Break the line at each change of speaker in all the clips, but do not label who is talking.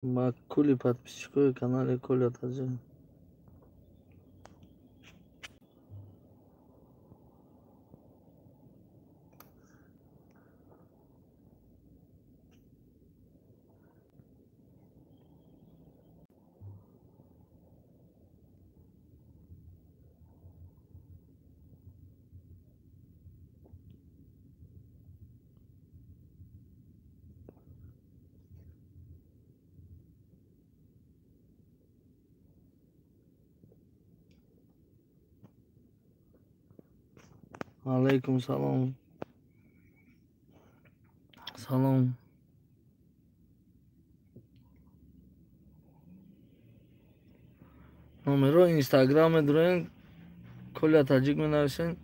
Ба кулли подписчикои канали Коля Таҷик. Алейкум салом. Салом. Номеро Инстаграм медурен, Коля Таҷик менависен,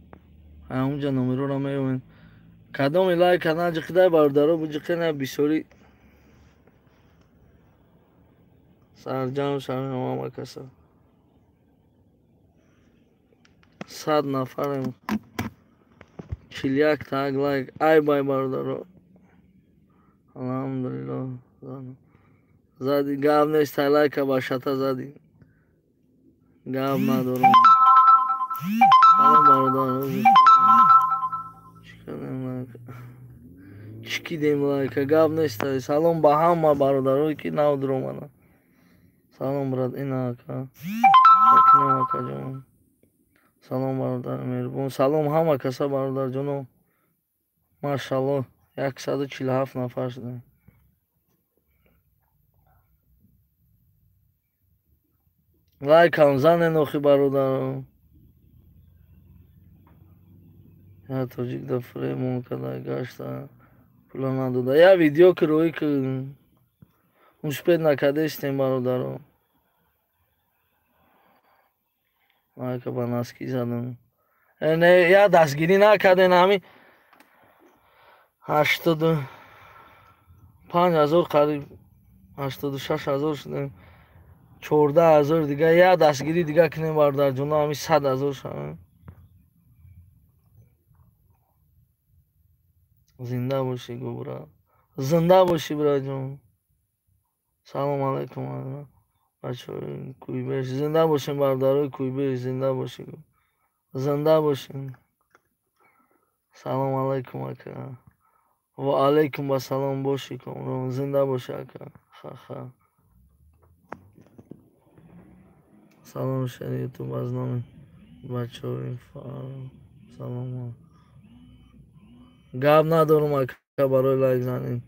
ҳамунҷа номероро меёбен. Кадоми лайк кардан ҷиқидай бародаро буҷиқена бисёри сарҷам шавем ҳама каса. 100 нафарем. 41 так лайк. Ай бай бародаро. Алҳамдулиллоҳ. Зади гап нест, лайка ба шата зади. Гап надорам. Салом бародаро. Чикадем лайк. Чикидем лайка, гап нест. Салом ба ҳама бародарое ки нав дуромаданд. Салом брат, ина ака. Шакинам ака ҷон. Салом бародар меҳрубон. Салом ҳама каса бародарҷоно. Машаллоҳ, 147 нафар шудем. Лайкам занен охи бародаро. Я тоҷик да фремон када гашта пула надода. Я видео ки роӣ ки успед накардестем бародаро. Лайка ба наски задам. Не, я дастгирӣ накарден ҳамин 85 000 қариб 86 000 шудем. 14 000 дига я дастгирӣ дига кунем бародарҷоно, ҳамин 100 000 шавем. Зинда бошӣ губра. Зинда бошӣ браҷон. Салом алайкум бачаҳои Куйбеш. Зинда бошем бародарои Куйбеш, зинда бошӣ. Зинда бошем. Салом алайкум ака. Ва алайкум ассалом бошӣ Комрон. Зинда бошӣ ака. Ха-ха. Салом шери Ютуб аз номи бачаҳои салом. Гап надорам ака барои лайк занӣ.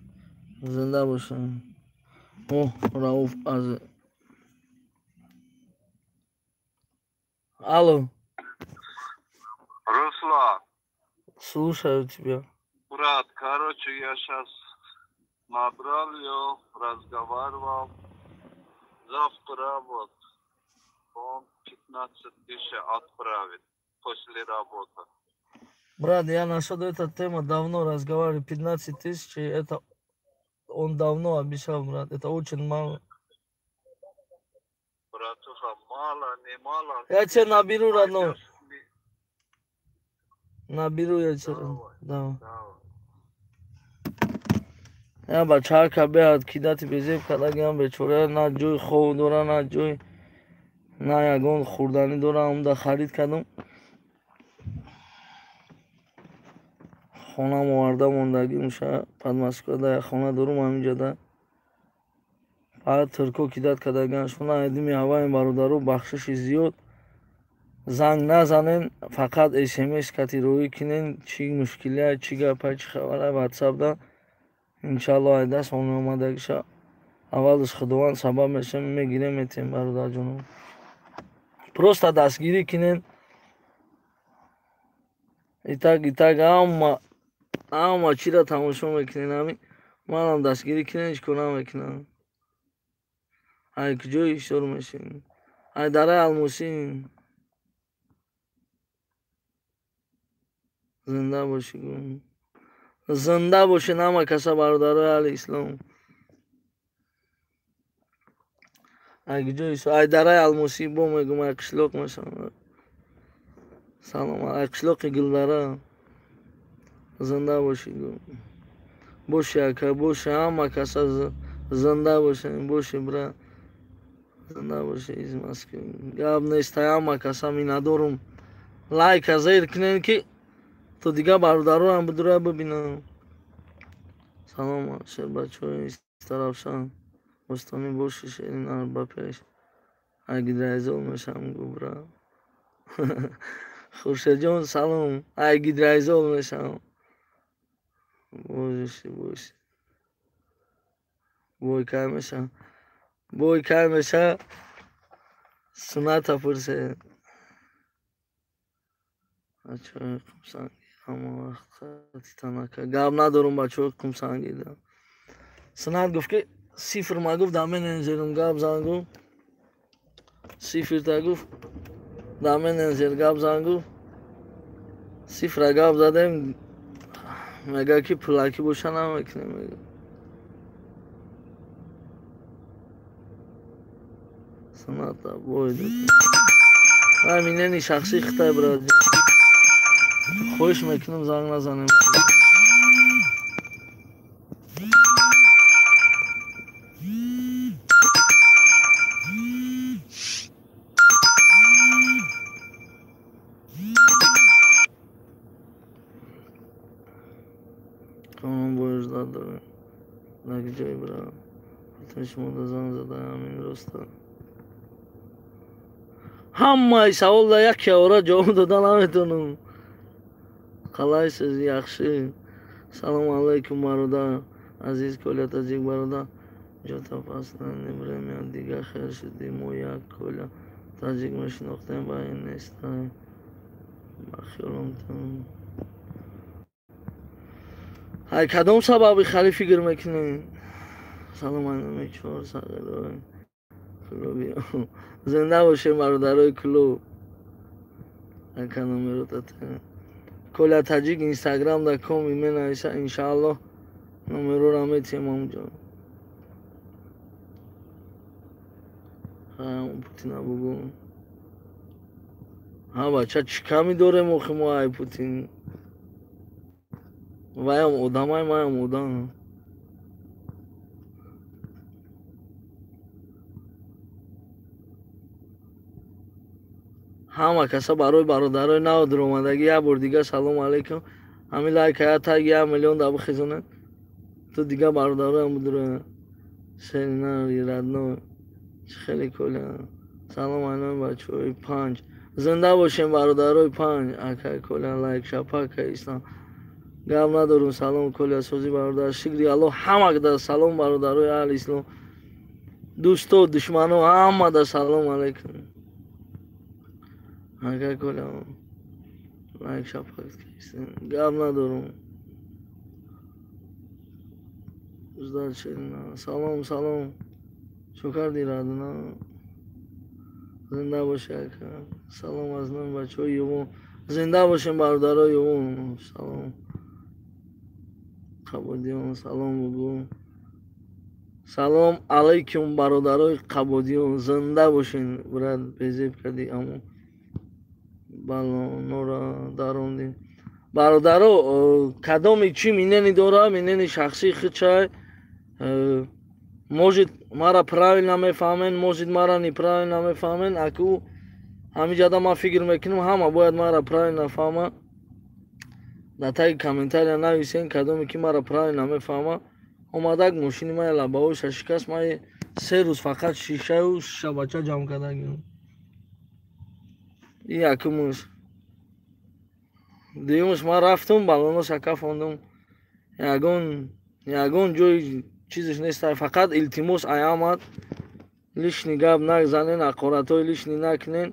Зинда бошем. О, Рауф аз Алло.
Руслан.
Слушаю тебя.
Брат, короче, я сейчас набрал ее, разговаривал. Завтра вот он 15 тысяч отправит после работы.
Брат, я насчет этой темы давно разговариваю. 15 тысяч, это он давно обещал, брат. Это очень мало.
Братуха, мало, не мало.
Я тебе наберу, родной. Наберу я тебе.
Давай.
Давай.
Давай.
Я бачака беҳад кидати безеб кардагиам бечора, на ҷои хов дора, на ҷои, на ягон хӯрданӣ дора. Омда харид кардам, хонам оварда мондагӣ меша Подмосковда як хона дорум ҳаминҷода. Фақат турко кидат кардагиан шуна айдими ҳаваем бародаро, бахшиши зиёд. Занг назанен, фақат смс кати роӣ кинен, чӣ мушкилия, чӣ гапа, чӣ хабара ватсапда. Иншаллоҳ ай даст он омадагиша аввалаш Худованд сабаб мешавем, мегирем, метем бародарҷоно. Просто дастгирӣ кинен. Итак, итак, ҳама ҳама чиро тамошо мекунен, ҳамин манам дастгирӣ кинен, ҳеҷ кор намекунам. Ай куҷои ҳисор мешин? Ай дараи Алмосин. Зинда бошӣ гум. Зинда бошен ҳама каса бародарои аҳли ислом. Ай куҷои ҳисор? Ай дараи Алмосӣ бо мегум, ай қишлоқ мешавам. Салом, ай қишлоқи Гулдара. Зинда бошӣ гум. Боши ака, боши ҳама каса. Зинда бошем, бошем, брат. Зинда боши, из Москвы. Гап нест, ҳама каса миннатдорум. Лайка зер кунем, ки то дига бародароам бидура бибинам. Салом, шербачои Истаравшан. Бостонӣ боши, шерин ба пеш. Ай гидроизол мешам, губра. Хуршедҷон, салом. Ай гидроизол мешам. Боши, боши. Бой кай меша? Бой кай меша? Суната пурсе. Бачаҳои Қумсангӣ ҳама вақт хати танака. Гап надорум бачаҳои Қумсангида. Сунат гуфт, ки сифр ма гуфт, да менеҷерум гап зан гуфт. Сифрта гуфт, да менеҷер гап зан гуфт. Сифра гап задем, мега ки пулакӣ боша намекунем, мега. Суната бой дод. Ай минени шахси хитай, брат. Хоҳиш мекунам, занг назанем. Қонун бой ждать дорем. Дар ҷой, брат. Ҳатман шумо да занг задаям, ин роста. Ҳамаи савол да як ора ҷавоб дода наметавонам. Қалайсиз, яхши. Салому алайкум, бародар. Азиз Коля таҷик бародар. Ҷота последнее время дига хел шуди, мо як Коля таҷик мешинохтем, ба ин нестай. Ба хиёлам ту. Ай кадом сабаби хали фикр мекунӣ? Салом алайкум, чор сағирои клуби. Зинда бошем, бародарои клуб. Ака номерота Коля таҷик инстаграм да ком менависа, иншааллоҳ номерора метиҳем ҳамунҷо. Путина бугу. Ҳа бача, чӣ ками дорем охи мо ай Путин? Ваям одамай, маям одам. Ҳама каса барои бародарои нав дуромадагӣ як бор дига салому алайкум. Ҳамин лайка я таги 1 миллион да бихезонед. То дига бародароям будура. Шерина родной. Чӣ хеле Коля. Салом алайкум, бачаҳои панҷ. Зинда бошем, бародарои панҷ. Акай Коля лайк шапака ислам. Гап надорум, салом Коля сози бародар. Шукри Аллоҳ ҳамада салом бародарои аҳли ислом. Дӯсто, душмано ҳамада салом алайкум. Акай Коля лайк шапака ислам. Гап надорум. Ждать шерина. Салом, салом. Чо карди, родной? Зинда боши, ака. Салом аз номи бачаҳои Ювон. Зинда бошем, бародарои Ювон. Салом. Қабодиён, салом бугу. Салом алайкум, бародарои Қабодиён. Зинда бошен, брат, безеб кардӣ, аммо балонора дарондем. Бародаро, кадоми чӣ минени дора, минени шахсии худчай, может мара правильно мефаҳмен, может мара неправильно мефаҳмен. Аку ҳамиҷада ман фикр мекунам, ҳама бояд мара правильно фаҳма. Дар таги комментария нависен, кадоме ки мара правильно мефаҳма. Омадак мошини ман лабаҳояша шикаст, ман 3 рӯз фақат шишаю шишабача ҷамъ кардагим. Ин якумш. Дуюмш, ман рафтум, балоноша кафондум. Ягон ҷои чизаш нест, фақат илтимос ай омад, лишний гап назанен, ҳақоратҳои лишний накунен.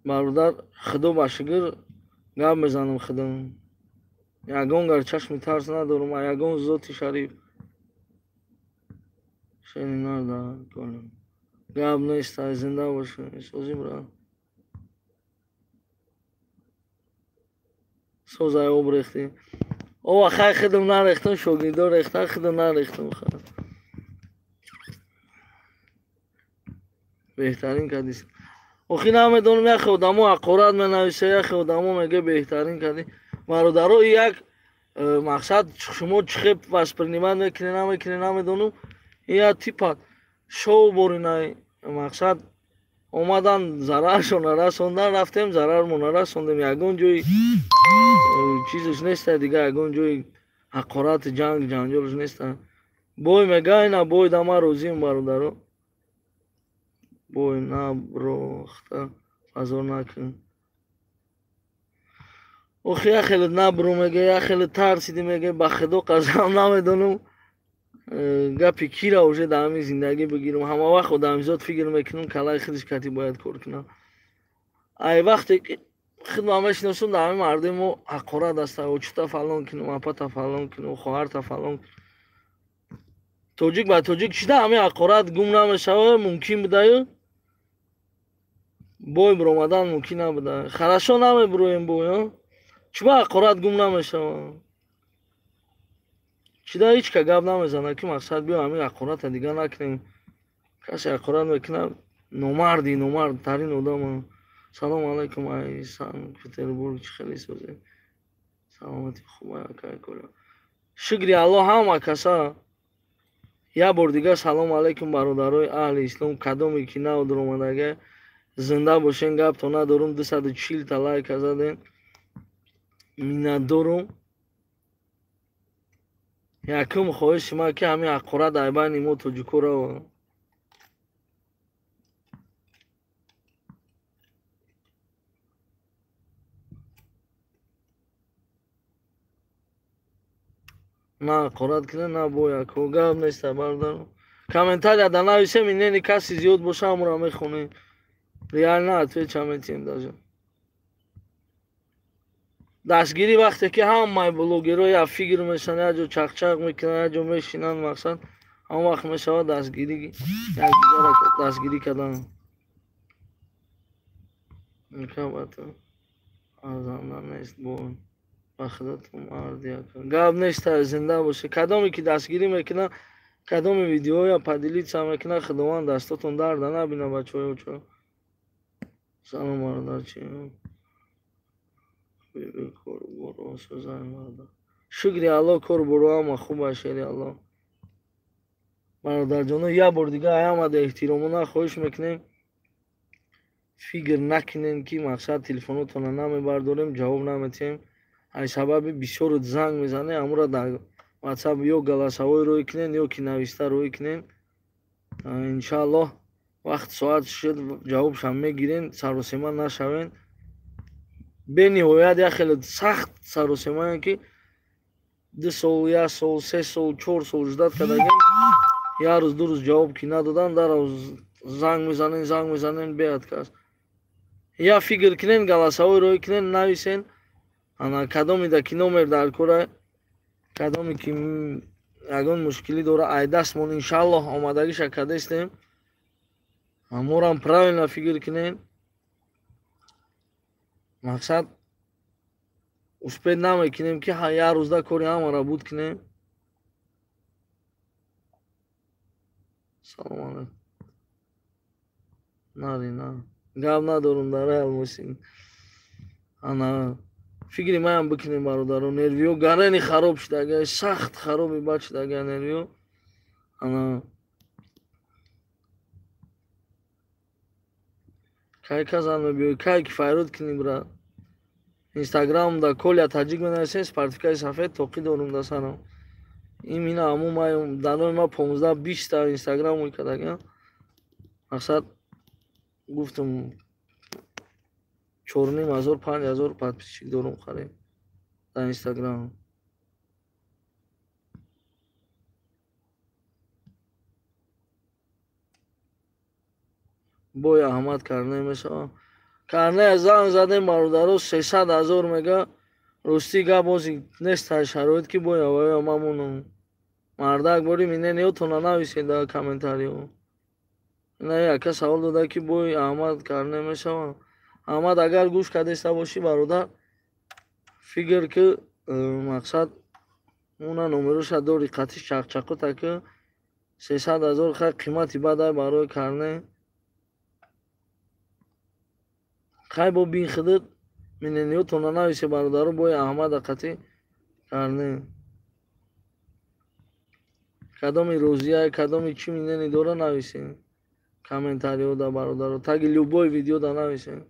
Бародар, худо ба шукр гап мезанам худам. Ягон гар чашми тарс надорум, а ягон зоти шариф. Шеринарда колем. Гап нест, ай зинда бошем. Сози, брат. Созай об рехтем. Ова хай худам нарехтам, шогирдо рехтан, худам нарехтам. Беҳтарин кардис. Охи намедонам, яхе одамо ҳақорат менависа, яхе одамо мега беҳтарин кардӣ. Бародаро, як мақсад шумо чӣ хел воспринимать мекунед, намекунед, намедонам. Я типа шоу боринай, мақсад омадан зараршона расондан, рафтем зарармо нарасондем. Ягон ҷои чизаш неста, дига ягон ҷои ҳақорат, ҷанг, ҷанҷолаш неста. Бой мега, ина бой дама розием, бародаро. Бой наброхта фазо накун. Охи я хеле набру мега, я хеле тарсиди мега, ба худо қасам намедонам гапи кира уже дар ҳамин зиндагӣ бигирам. Ҳама вақт одамизод фикр мекунам, калаи худаш кати бояд кор кунам. Ай вақте ки худма мешиносам, дар ҳамин мардуми мо ҳақорат аста, очута фалон кунам, апата фалон кунам, хоҳарта фалон кунам. Тоҷик ба тоҷик чида ҳамин ҳақорат гум намешава, мумкин будаю бой биромадан мумкин набуда. Хорошо намебироем бой, чиба ҳақорат гум намешава? Чида ҳеч ка гап намезана ки мақсад биё ҳамин ҳақората дига накунем. Касе ҳақорат мекунад, номарди, номардтарин одама. Салом алайкум, ай Санкт-Петербург, чӣ хеле созед? Саломати хуба, акай Коля. Шукри Аллоҳ ҳама каса. Як бор дигар салом алайкум, бародарои аҳли ислом, кадоме ки нав дуромадага, зинда бошен, гапто надорум, 240 та лайка заден. Миннатдорум. Якум хоҳиши ман ки ҳамин ҳақорат дар байни мо тоҷико рава. На ҳақорат кунед, на бой, ако гап неста, бародаро. Комментария да нависем, инени каси зиёд боша, ҳамонро мехонем. Реально отвеча метиҳем даже. Дастгирӣ вақте ки ҳамаи блогерҳо як фикр мешаванд, як ҷо чақчақ мекунанд, як ҷо мешинанд, мақсад ҳамон вақт мешавад дастгирӣ, якдигарро дастгирӣ кардан. Арзанда нест бой. Ба худатон марди ака. Гап нест, зинда боше. Кадоме ки дастгирӣ мекунад, кадоме видеоя поделиться мекунад, Худованд дастотон дарда набинад, бачаҳои очо. Салом бародар, чи шукри Аллоҳ, кор боро ҳама хуб аст, шери Аллоҳ. Бародарҷоно, як бор дигар ҳамада эҳтиромона хоҳиш мекунем, фикр накунем ки мақсад телефонотонро намебардорем, ҷавоб наметиҳем. Ай сабаби бисёр занг мезанем, ҳамонро дар WhatsApp ё голосовой рӯй кунем, ё ки нависта рӯй кунем. Иншааллоҳ вақт соат шуд ҷавобшам мегирем, саросема нашавем. Бениҳоят як хеле сахт саросемаем ки 2 сол, 1 сол, 3 сол, 4 сол ждат кардагем, як рӯз, 2 рӯз ҷавоб ки надодан, дар занг мезанем, занг мезанем, беадказ. Я фикр кунем, голосовой рӯй кунем, нависен. Ана кадоме ки номер дар кора, кадоме ки ягон мушкилӣ дора, ай дастмон иншааллоҳ омадагиша кардастем. Ҳаморам правильно фикр кунем. Мақсад успед намекунем ки як рӯзда кори ҳамаро буд кунем. Салом алайкум. Нари, на. Гап надорум дар алмосин. Ана фикри маям бикунем, бародаро. Нервиё гарани хароб шудага, сахт хароби бад шудага нервиё. Ана кай казан мебиёй, кай ки файрод кунӣ, брат. Инстаграм да Коля Таҷик менависем, спартикаи сафед тоқӣ дорум да сарам. Имина ҳамун ман дар номи ман 15-20 та инстаграм ӯй кардагам. Мақсад гуфтам 4,5 ҳазор, 5 ҳазор подписчик дорум қариб дар инстаграм. Бой Аҳмад Карнай мешавам. Карнай занг задем, бародаро, 300 ҳазор мега. Ростӣ гап бози нест шароит ки бой авая мамонам. Мардак бори минениётона нависед дар комментариё. Ина яка савол дода ки бой Аҳмад Карнай мешавам. Аҳмад, агар гӯш кардаиста бошӣ, бародар, фикр ки мақсад уна номероша дори, қатиш чақчақота ки 300 ҳазор хай қимати бадай барои Карнай. Хай бо бин худат минениётона нависе, бародаро, бой Аҳмада қатӣ Карнай. Кадоми розия, кадоми чӣ мнение дора, нависен. Комментариҳо да, бародаро, таги любой видео да нависен.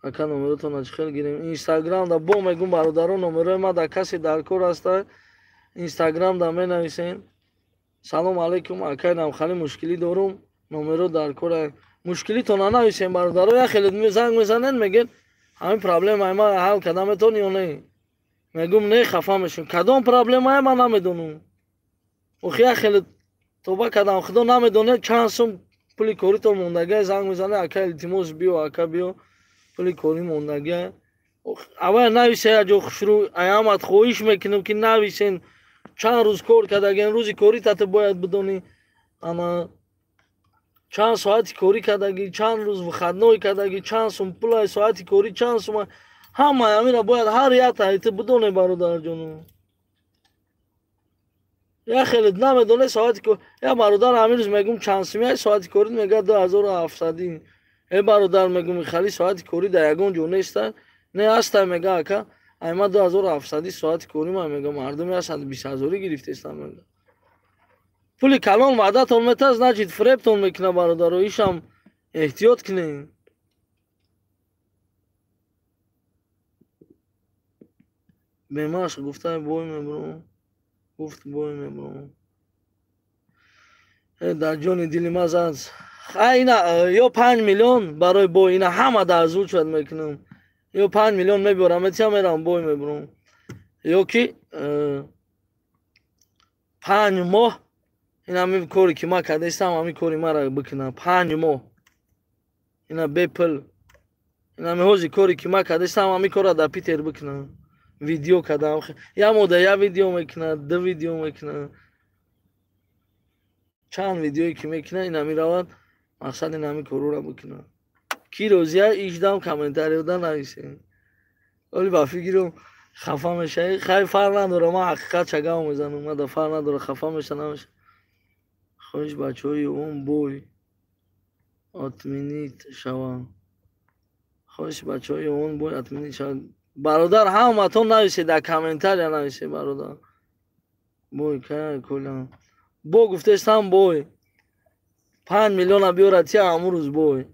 Ака, номеротона чӣ хел гирем? Инстаграм да бо мегум, бародаро, номерои ма да касе дар кор аста, Инстаграм да менависен: «Салом алейкум, акай, намхали мушкилӣ дорум, номеро дар кора». Мушкилитон нанависем, бародаро. Я хеле занг мезанен, мегӯен: «Ҳамин проблемаи ма ҳал карда метавонӣ ё не?» Мегум: «Не». Хафа мешум. Кадом проблемае, ман намедонам. Охи, я хеле тоба кардам, худо, намедонед чанд сум пули коритон мондагия. Занг мезане: «Ака, илтимос, биё, ака, биё, пули корӣ мондагия». Аввал нависе як ҷо хушрӯ. Аямат хоҳиш мекунам, ки нависен чанд рӯз кор кардаген. Рӯзи корӣ тата бояд бидонӣ, ана чанд соати корӣ кардагӣ, чанд рӯз выходной кардагӣ, чанд сум пулай, соати корӣ чанд сума. Ҳамаи ҳамира бояд ҳар як таҳити бидоне, бародарҷону. Я хеле намедоне соати. Я бародар, ҳамин рӯз мегум: «Чанд сумия соати корӣ?» Мега: «2700». Э, бародар, мегум, хали соати корӣ дар ягон ҷо неста. «Не, ҳаста», мега, «ака, айма 2700 соати корӣ ма». Мега, мардуме ҳастанд, 20 ҳазорӣ гирифтестам. Мега, пули калон ваъдатон метаз, значит, фиребтон мекуна, бародаро, ишам эҳтиёт кунем. Бемашқ гуфта бой мебурам, гуфт бой мебурам. Э, дар ҷони дили ма зад. Ина ё 5 миллион барои бой, ина ҳама дар озвучивать мекунам. Ё 5 миллион мебиёрам, метиям, мерам, бой мебурам, ё ки 5 моҳ ин ҳамин коре ки ман кардаистам, ҳамин кори маро бикунам 5 моҳ, ина бепул. Ин ҳамин ҳози коре ки ман кардаистам, ҳамин корро дар Питер бикунам. Видео кардам, як мода як видео мекунад, ду видео мекунад, чанд видеое ки мекунад, ин ҳамин равад. Мақсад ин ҳамин корора бикунад. Ки розия, иждам комментариёда нависем. Оли ба фикрум хафа мешавӣ. Хай, фарқ надора, ман ҳақиқат чагав мезанам, мада фарқ надора, хафа меша, намеша. Хоҳиш, бачаҳои он бой отменить шаванд. Хоҳиш, бачаҳои он бой отменить шаванд. Бародар, ҳаматон нависед, дар комментария нависед, бародар. Бой кай, кулам бо гуфтестам, бой 5 миллиона биёра тия, ҳамун рӯз бой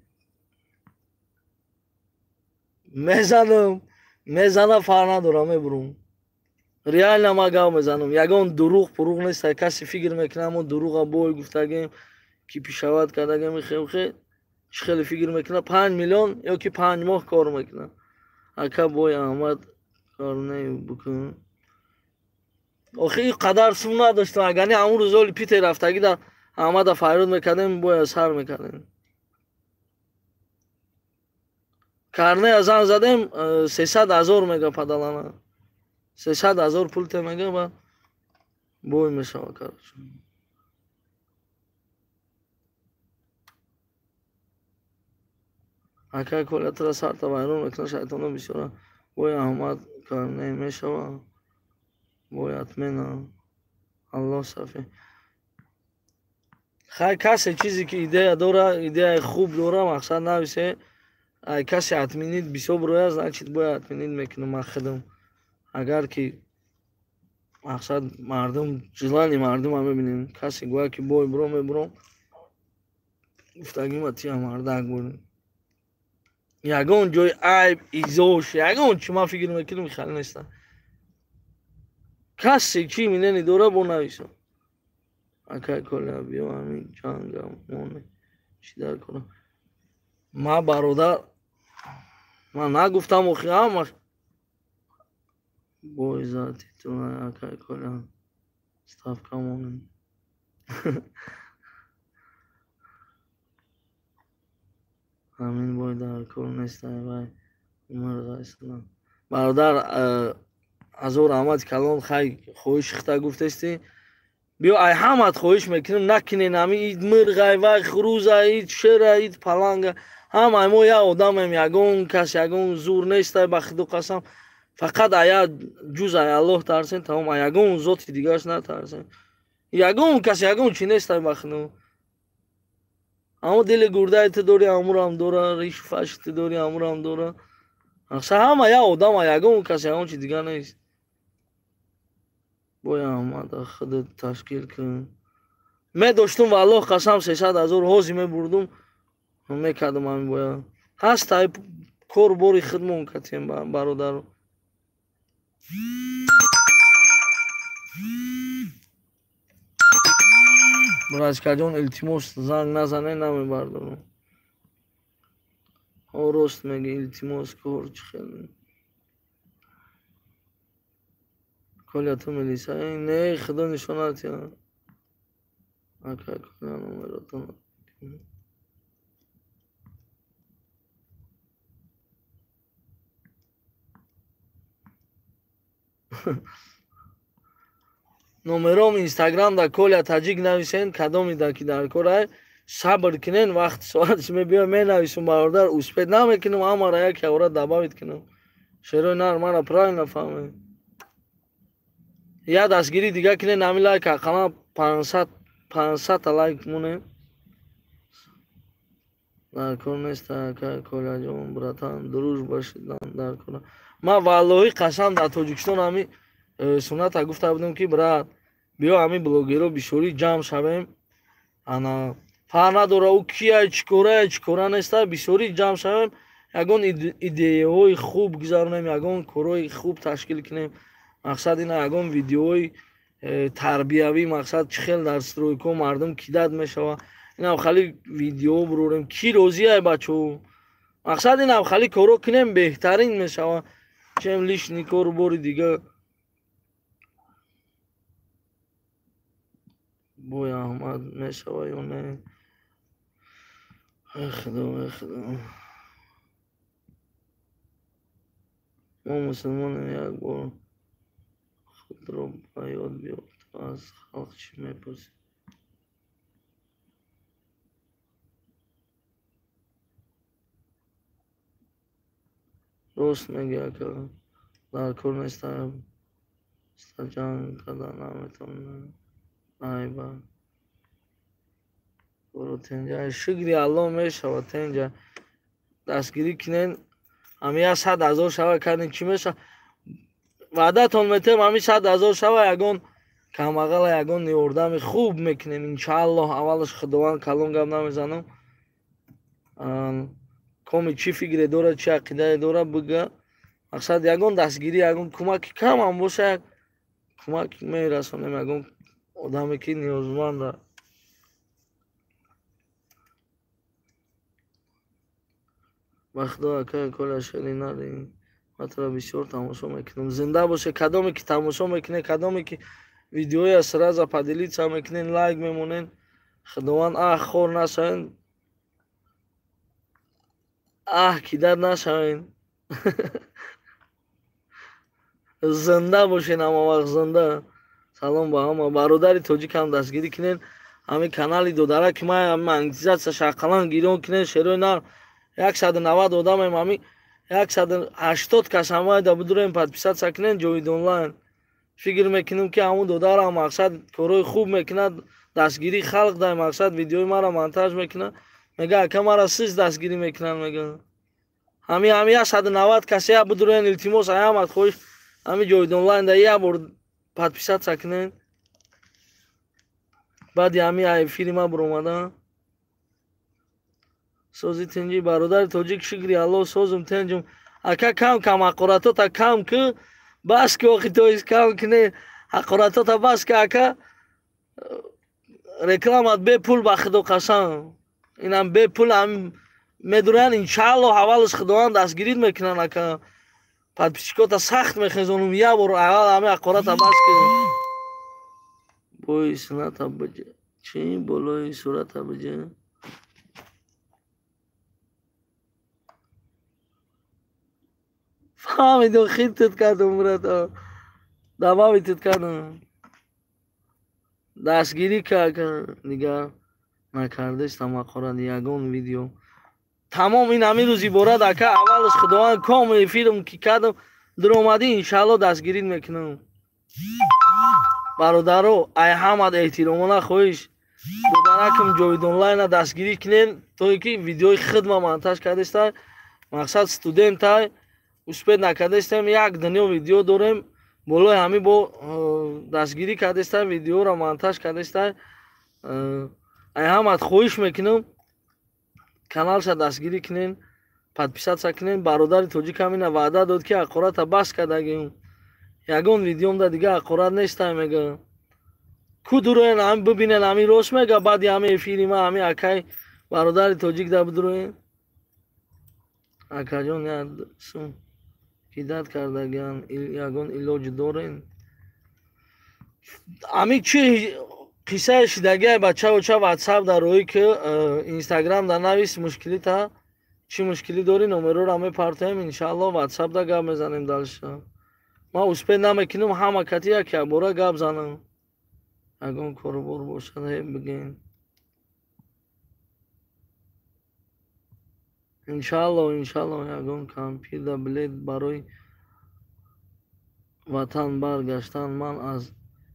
мезанам. Мезана, фарқ надора, мебурум. Реально ма гав мезанам, ягон дурӯғ пурӯғ нест. Касе фикр мекунад, мо дурӯға бой гуфтагем, ки пишават кардагем, хелхе чӣ хеле фикр мекунад. 5 миллион ё ки 5 моҳ кор мекунад. Ака, бой Аҳмад карне бикун. Охи, ин қадар сум надоштам. Агар не, ҳамун рӯз оли Питер рафтагӣ да Аҳмада фарёд мекардем, бояд сар мекардем. Карнея занг задем, 300 000 мега, падалана 300 000 пул те мега, ба бой мешава, короче. Ака, колятра сарта вайрон мекунад, шайтоно бисёра. Бой Аҳмад карне мешава, бой отмена, Аллоҳ сафи. Хай, касе чизе ки идея дора, идеяи хуб дора, мақсад нависе. Ай касе отменить бисёр бирояд, значит, бояд отменить мекунам ман худам. Агар ки мақсад мардум, желание мардума мебинем, касе гӯяд ки бой биром, мебиром. Гуфтагима тия мардак бурем, ягон ҷои айб изош, ягон чи ман фикр мекунам, хали нестам. Касе чӣ мнение дора, бо нависам. Акай Коля, биё, ҳамин ҷанга моне, чӣ дар кора? Ма, бародар, ман нагуфтам. Охи, ҳамаш бой за титул. Акай Коля, ставка монем. Ҳамин бой дар кор нестай, вай умр. Бародар, ҳазор раҳмати калон. Хай, хоҳиши хита гуфтестӣ, биё. Ай ҳамат хоҳиш мекунем, накунен ҳами ид мирғай, вай хурӯза, ид шера, ид паланга. Ҳамаи мо як одамем, ягон кас ягон зур нестай, ба худо қасам. Фақат ая ҷуз ай Аллоҳ тарсен, тамом. А ягон зоти дигараш натарсен. Ягон кас ягон чи нестай, ба худо. Аммо дили гурдаи ту дори, амурам дора, риш фаши ту дори, амурам дора. Ҳама як одама, ягон кас ягон чи дигар нест. Боя Аҳмада худат ташкил кун. Медоштум, валлоҳ қасам, 300 000 ҳози мебурдум, мекардам ҳамин боя. Ҳаст ай кор бори худмон катем, бародаро. Братишкаҷон, илтимос, занг назане, намебардорам. Ҳо, рост мегӣ, илтимос, кор чӣ хел. Коля, ту милисаӣ? Не, худо нишонат я. Ака Коля, номеротон. Номером Инстаграм да Коля Таҷик нависен, кадоми да ки дар корай, сабр кунен, вақти соатш мебиёй, менависум, бародар, успеть намекунам ҳамаро як явора добавить кунам. Шерои нар, мара правильно фаҳмед. Я дастгирӣ дига кунен, ҳамин лайк ақаллан 500 та лайк монем. Дар кор нест, ака Коляҷон, братан, дружба шидан дар кор. Ман валлоҳи қасам, дар Тоҷикистон ҳамин сунната гуфта будем, ки брат, биё, ҳамин блогерро бисёрӣ ҷамъ шавем, ана фарқ надора ӯ кия, чӣ корая, чӣ кора неста, бисёрӣ ҷамъ шавем, ягон идеяҳои хуб гузаронем, ягон корҳои хуб ташкил кунем. Мақсад ина ягон видеои тарбиявӣ, мақсад чӣ хел дар стройка мардум кидать мешава, инам хали видео бурорем. Кӣ розиай, бачаҳо? Мақсад инам хали корҳо кунем, беҳтарин мешава, чем лишний кору бори дига. Бой Аҳмад мешава ё не? Ай худо, ай худо. Мо мусулмонем, як бор худро ба ёд биёр, ту аз халқ чӣ мепурсӣ? Рост мегӯӣ, ака, дар кор нест, ҷанг карда наметавонем. Айба. Боро тенҷа, шукри Аллоҳ, мешава тенҷа. Дастгирӣ кунен, ҳами 100 000 шава кардем, чӣ мешава? Ваъдатон метем, ҳами 100 000 шава, ягон камбағала ягон ёрдами хуб мекунем, иншааллоҳ. Аввалаш Худованд, калон гап намезанам. Коми чӣ фикре дорад, чӣ ақидае дорад, бига. Мақсад ягон дастгирӣ, ягон кӯмаки камам боша, як кӯмак мерасонем ягон одаме ки ниёзманда. Ба худо, акай Коля, шери нари, ман туро бисёр тамошо мекунам. Зинда боше, кадоме ки тамошо мекунед, кадоме ки видеоя сразу поделиться мекунед, лайк мемонед. Худованд, аҳ, хор нашавед, аҳ, кидать нашавед. Зинда бошед, ҳамавақт зинда. Салом ба ҳама бародари тоҷикам, дастгирӣ кунед ҳамин канали додараки ман, монетизатсияш ақаллан гирён кунед, шерои нар. 190 одамем, ҳамин 180 кас ҳамаида бидурем, подписаться кунед Ҷовид Онлайн. Фикр мекунем, ки ҳамун додарам мақсад корҳои хуб мекунад, дастгирии халқ дай, мақсад видеои маро монтаж мекунад. Мега, ака, мара сиз дастгирӣ мекунанд, мега. Ҳами 190 кас я бидурен, илтимос, аямад хоҳиш, ҳами Ҷовид Онлайн да як бор подписаться кунед. Баъди ҳами эфири ма биромада. Сози, тинҷӣ, бародари тоҷик? Шукри Аллоҳ, созум, тенҷум. Ака, кам кам ҳақоратота кам ку, бас ки, охи тоиз кам куне ҳақоратота, бас ки, ака. Рекламат бепул, ба худо қасам, инам бепул медурян. Иншааллоҳ, аввалаш Худованд дастгирит мекунанд, ака. Подписчикота сахт мехезонум. Як бор аввал ҳами ҳақората бас ки. Бои суната биҷа чӣ, болои сурата биҷа. Фаҳмидум, хитт кардум, брата, добавить кардум. Дастгирӣ ка, дигар накардестам ҳақорат ягон видео. Тамом, ин ҳамин рӯз иборат, ака. Аввалаш Худованд, ком эфирм ки кардам, дуромадӣ, иншаалло, дастгирит мекунам. Бародаро, ай ҳамад эҳтиромона хоҳиш, додаракам Ҷовид Онлайна дастгирӣ кунен, то ки видеои хидма монтаж кардеста. Мақсад студентай, успеть накардестем, як дунё видео дорем. Болои ҳамин бо дастгирӣ кардеста, видеоро монтаж кардеста. Ай ҳамат хоҳиш мекунам, каналша дастгирӣ кунен, подписаться кунен. Бародари тоҷик ҳамина ваъда дод, ки ҳақората бас кардагим, ягон видеомда дига ҳақорат нестай, мега. Ку дуроен, ҳами бибинен, ҳами рост мега. Баъди ҳами эфири ма ҳами акай бародари тоҷик да бидуроен. Акаҷон, як сум кидать кардагиан, ягон илоҷ дорен? Ами чи қиссаи шидагиай, бачаоча, ватсап дар роҳӣ ки инстаграм да навис мушкилита, чӣ мушкилӣ дорӣ, номерора мепартоем, иншаалло, ватсап да гап мезанем. Дальше ман успеть намекунам ҳама кати як якбора гап занам. Ягон корубор бошад, ҳе бигем, иншаалло. Иншаалло, ягон кампирда билет барои ватан баргаштан, ман аз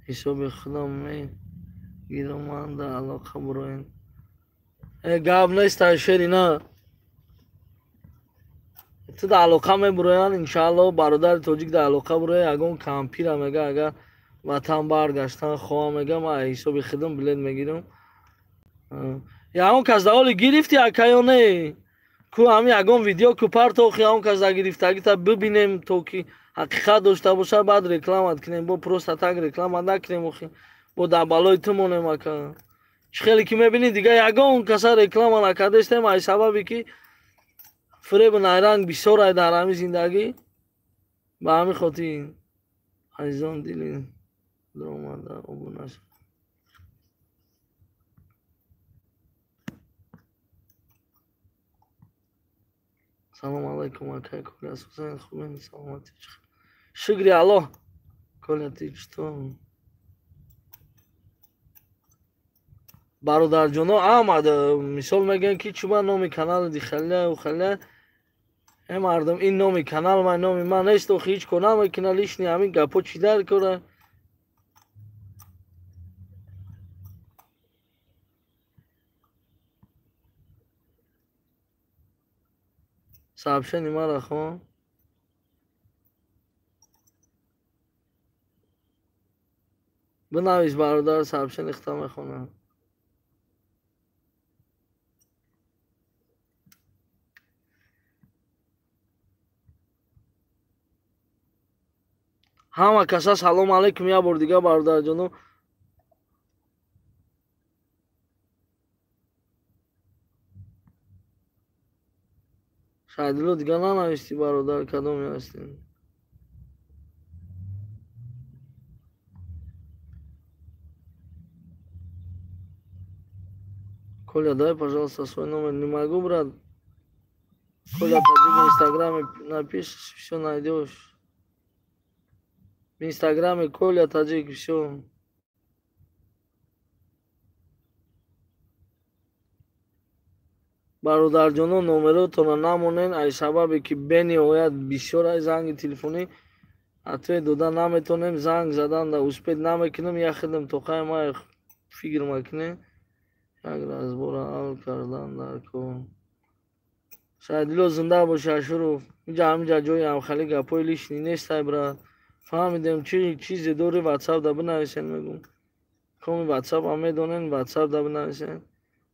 ҳисоби худам мегирам, ман дар алоқа буроем. Э, гап нест, шери на, ту дар алоқа мебуроянд, иншаалло. Бародари тоҷик дар алоқа буроя, ягон кампира мега, агар ватан баргаштан хоҳам, мега, ман аз ҳисоби худам билет мегирам. Ягон кас да ҳоли гирифти, ака, ё не? Ку ҳами ягон видео ку партохи, ягон кас да гирифтагита бибинем, то ки ҳақиқат дошта бошад, баъд рекламат кунем. Бо просто так реклама накунем, охи бо дар балои ту монем, ака. Чӣ хеле ки мебинӣ, дига ягон каса реклама накардастем, ай сабабе ки фиребу найранг бисёр ай дар ҳамин зиндагӣ. Ба ҳамин хотир, азизон, дили даромада обуна. Салом алайкум, акай Коля, Сузан, хубен, саломатӣ? Шукри Аллоҳ. Коля, ты что? Бародарҷоно, Аҳмад, мисол мегӯянд, ки чуба номи канали дихаля ухаля. Э, мардум, ин номи канал ман, номи ман нест, охи ҳеҷ кор намекуна лишний. Ҳамин гапҳо чӣ дар кора? Сообщение мара хон. Бинавис, бародар, сообщение хита мехонам. Ҳама каса салом алайкум як бор дига, бародарҷоно. Шайдило, дига нанавистӣ, бародар, кадоме ҳастем? Коля, дай, пожалуйста, свой номер. Не могу, брат. Коля Таджик в инстаграме напишешь, все найдешь. В инстаграме Коля Таджик, все. Бародарҷоно, номеротонро намонен, ай сабабе ки бениҳоят бисёр ай занги телефонӣ, ответ дода наметонем, занг задан да успеть намекунем, як хидм тоқай ма фикр макунем. Як разбора ҳал кардан дар кор. Шайдило, зинда боши. Ашуров, инҷа ҳаминҷа ҷои ҳамхали гапҳои лишний нестай, брат, фаҳмидем. Чӣ чизе дори, ватсап да бинависен, мегум. Коми ватсап ҳам медонен, ватсап да бинависен.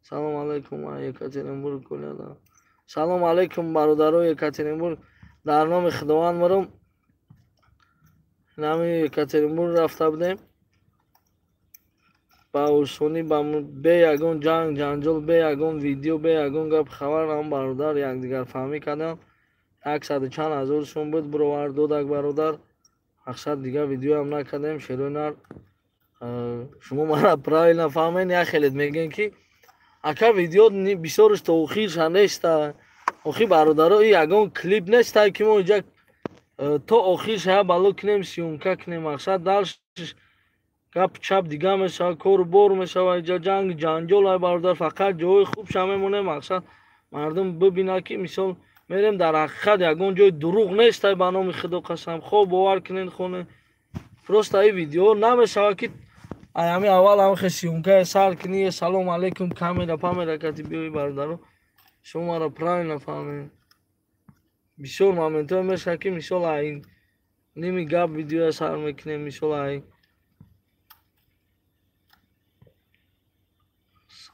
Салом алайкум, Екатеринбург, Коляда. Салом алайкум, бародарои Екатеринбург. Дар номи Худованд мурум. Нами Екатеринбург рафта будем, ба осонӣ, бе ягон ҷанг ҷанҷол, бе ягон видео, бе ягон гап хабар, ҳам бародар якдигарфаҳмӣ кардам. Яксаду чанд ҳазор сум буд, бировард, додак бародар. Мақсад, дигар видеоам накардем. Шерои нар, шумо мара правильно фаҳмед. Як хелет мегӯем, ки ака, видео бисёрш то охирша неста. Охи, бародаро, и ягон клип неста, ки мо инҷа то охирша я бало кунем, съёмка кунем. Мақсад, дальше гап чап дига мешавад, кору бор мешавад, инҷа ҷанг ҷанҷол. Ай бародар, фақат ҷои хубша мемонем, мақсад, мардум бибинад, ки мисол мерем, дар ҳақиқат ягон ҷои дурӯғ нестай. Ба номи Худо қасам, хоб бовар кунед, хоне. Просто и видео намешавад, ки ай ҳами аввал ҳамхе съёмкае сар кунӣ, салом алейкум, камера памера кати биёи. Бародаро, шумо маро правильно фаҳмед. Бисёр моментҳое мешавад, ки мисол ай Ними гап видеоя сар мекунем, мисол ай.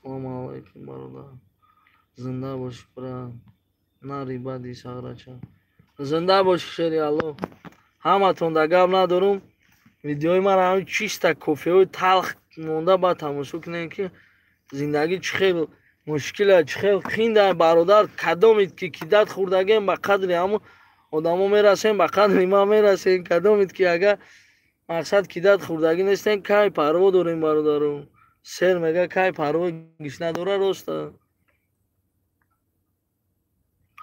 Салому алайкум, бародар. Зинда бошӣ, брат. Нари бади сағрача. Зинда бошӣ, шери Аллоҳ. Ҳаматон да гап надорум. Видеои мара ҳамин чиста кофеҳои талх монда баъд тамошо кунем, ки зиндагӣ чӣ хел мушкила, чӣ хел қинда, бародар. Кадомед ки кидат хӯрдагем, ба қадри ҳамон одамо мерасем, ба қадри ман мерасем. Кадомед ки агар мақсад кидат хӯрдагӣ нестем, кай парво дорем, бародаро. Сер мега кай парво гиш надора, роста.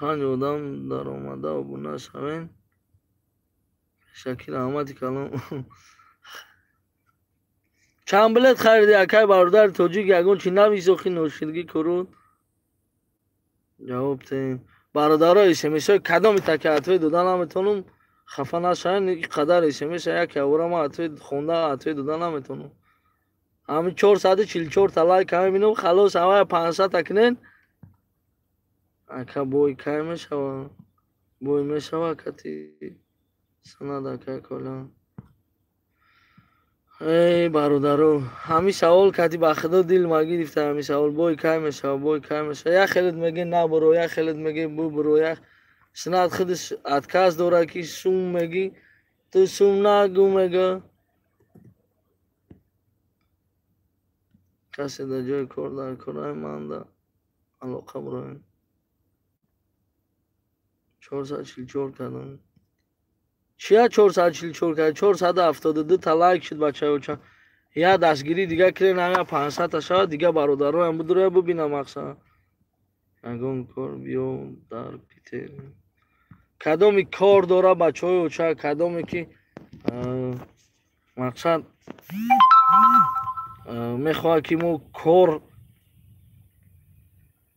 5 одам даромада обуна шавен. Шакир Аҳмади калом. Чанд билет хариди, акай бародари тоҷик? Ягон чи нависохи ноширгӣ курут. Ҷавоб тем. Бародаро, смсҳои кадоми таки ответ дода наметонум, хафа нашавен. Ин қадар смс як явора ман ответ хонда ответ дода наметонум. Ҳамин 444 та лайк мебинам, халос, ҳамая 500 та кунен. Ака, бой кай мешава? Бой мешава кати санад, ака кола. Эй бародаро, ҳамин савол кати ба худо дил ма гирифта. Ҳамин савол: бой кай мешава, бой кай мешава? Як хелет меге набуро, як хелет меге бубуро, як санад худаш отказ дора, ки сум меги, ту сум нагу мега. Касе дар ҷои кор дар кораи манда алоқа буроем. 444 кардам. Чия 444 кард? 472 та лайк шуд, бачаёча. Я дастгирӣ дига кирен, ҳамя 500 та шавад, дига бародароям будуроя бубинам мақсад. Ягон кор биё дар Питер. Кадоми кор дора, бачаҳои оча, кадоме ки мақсад мехоҳад, ки мо кор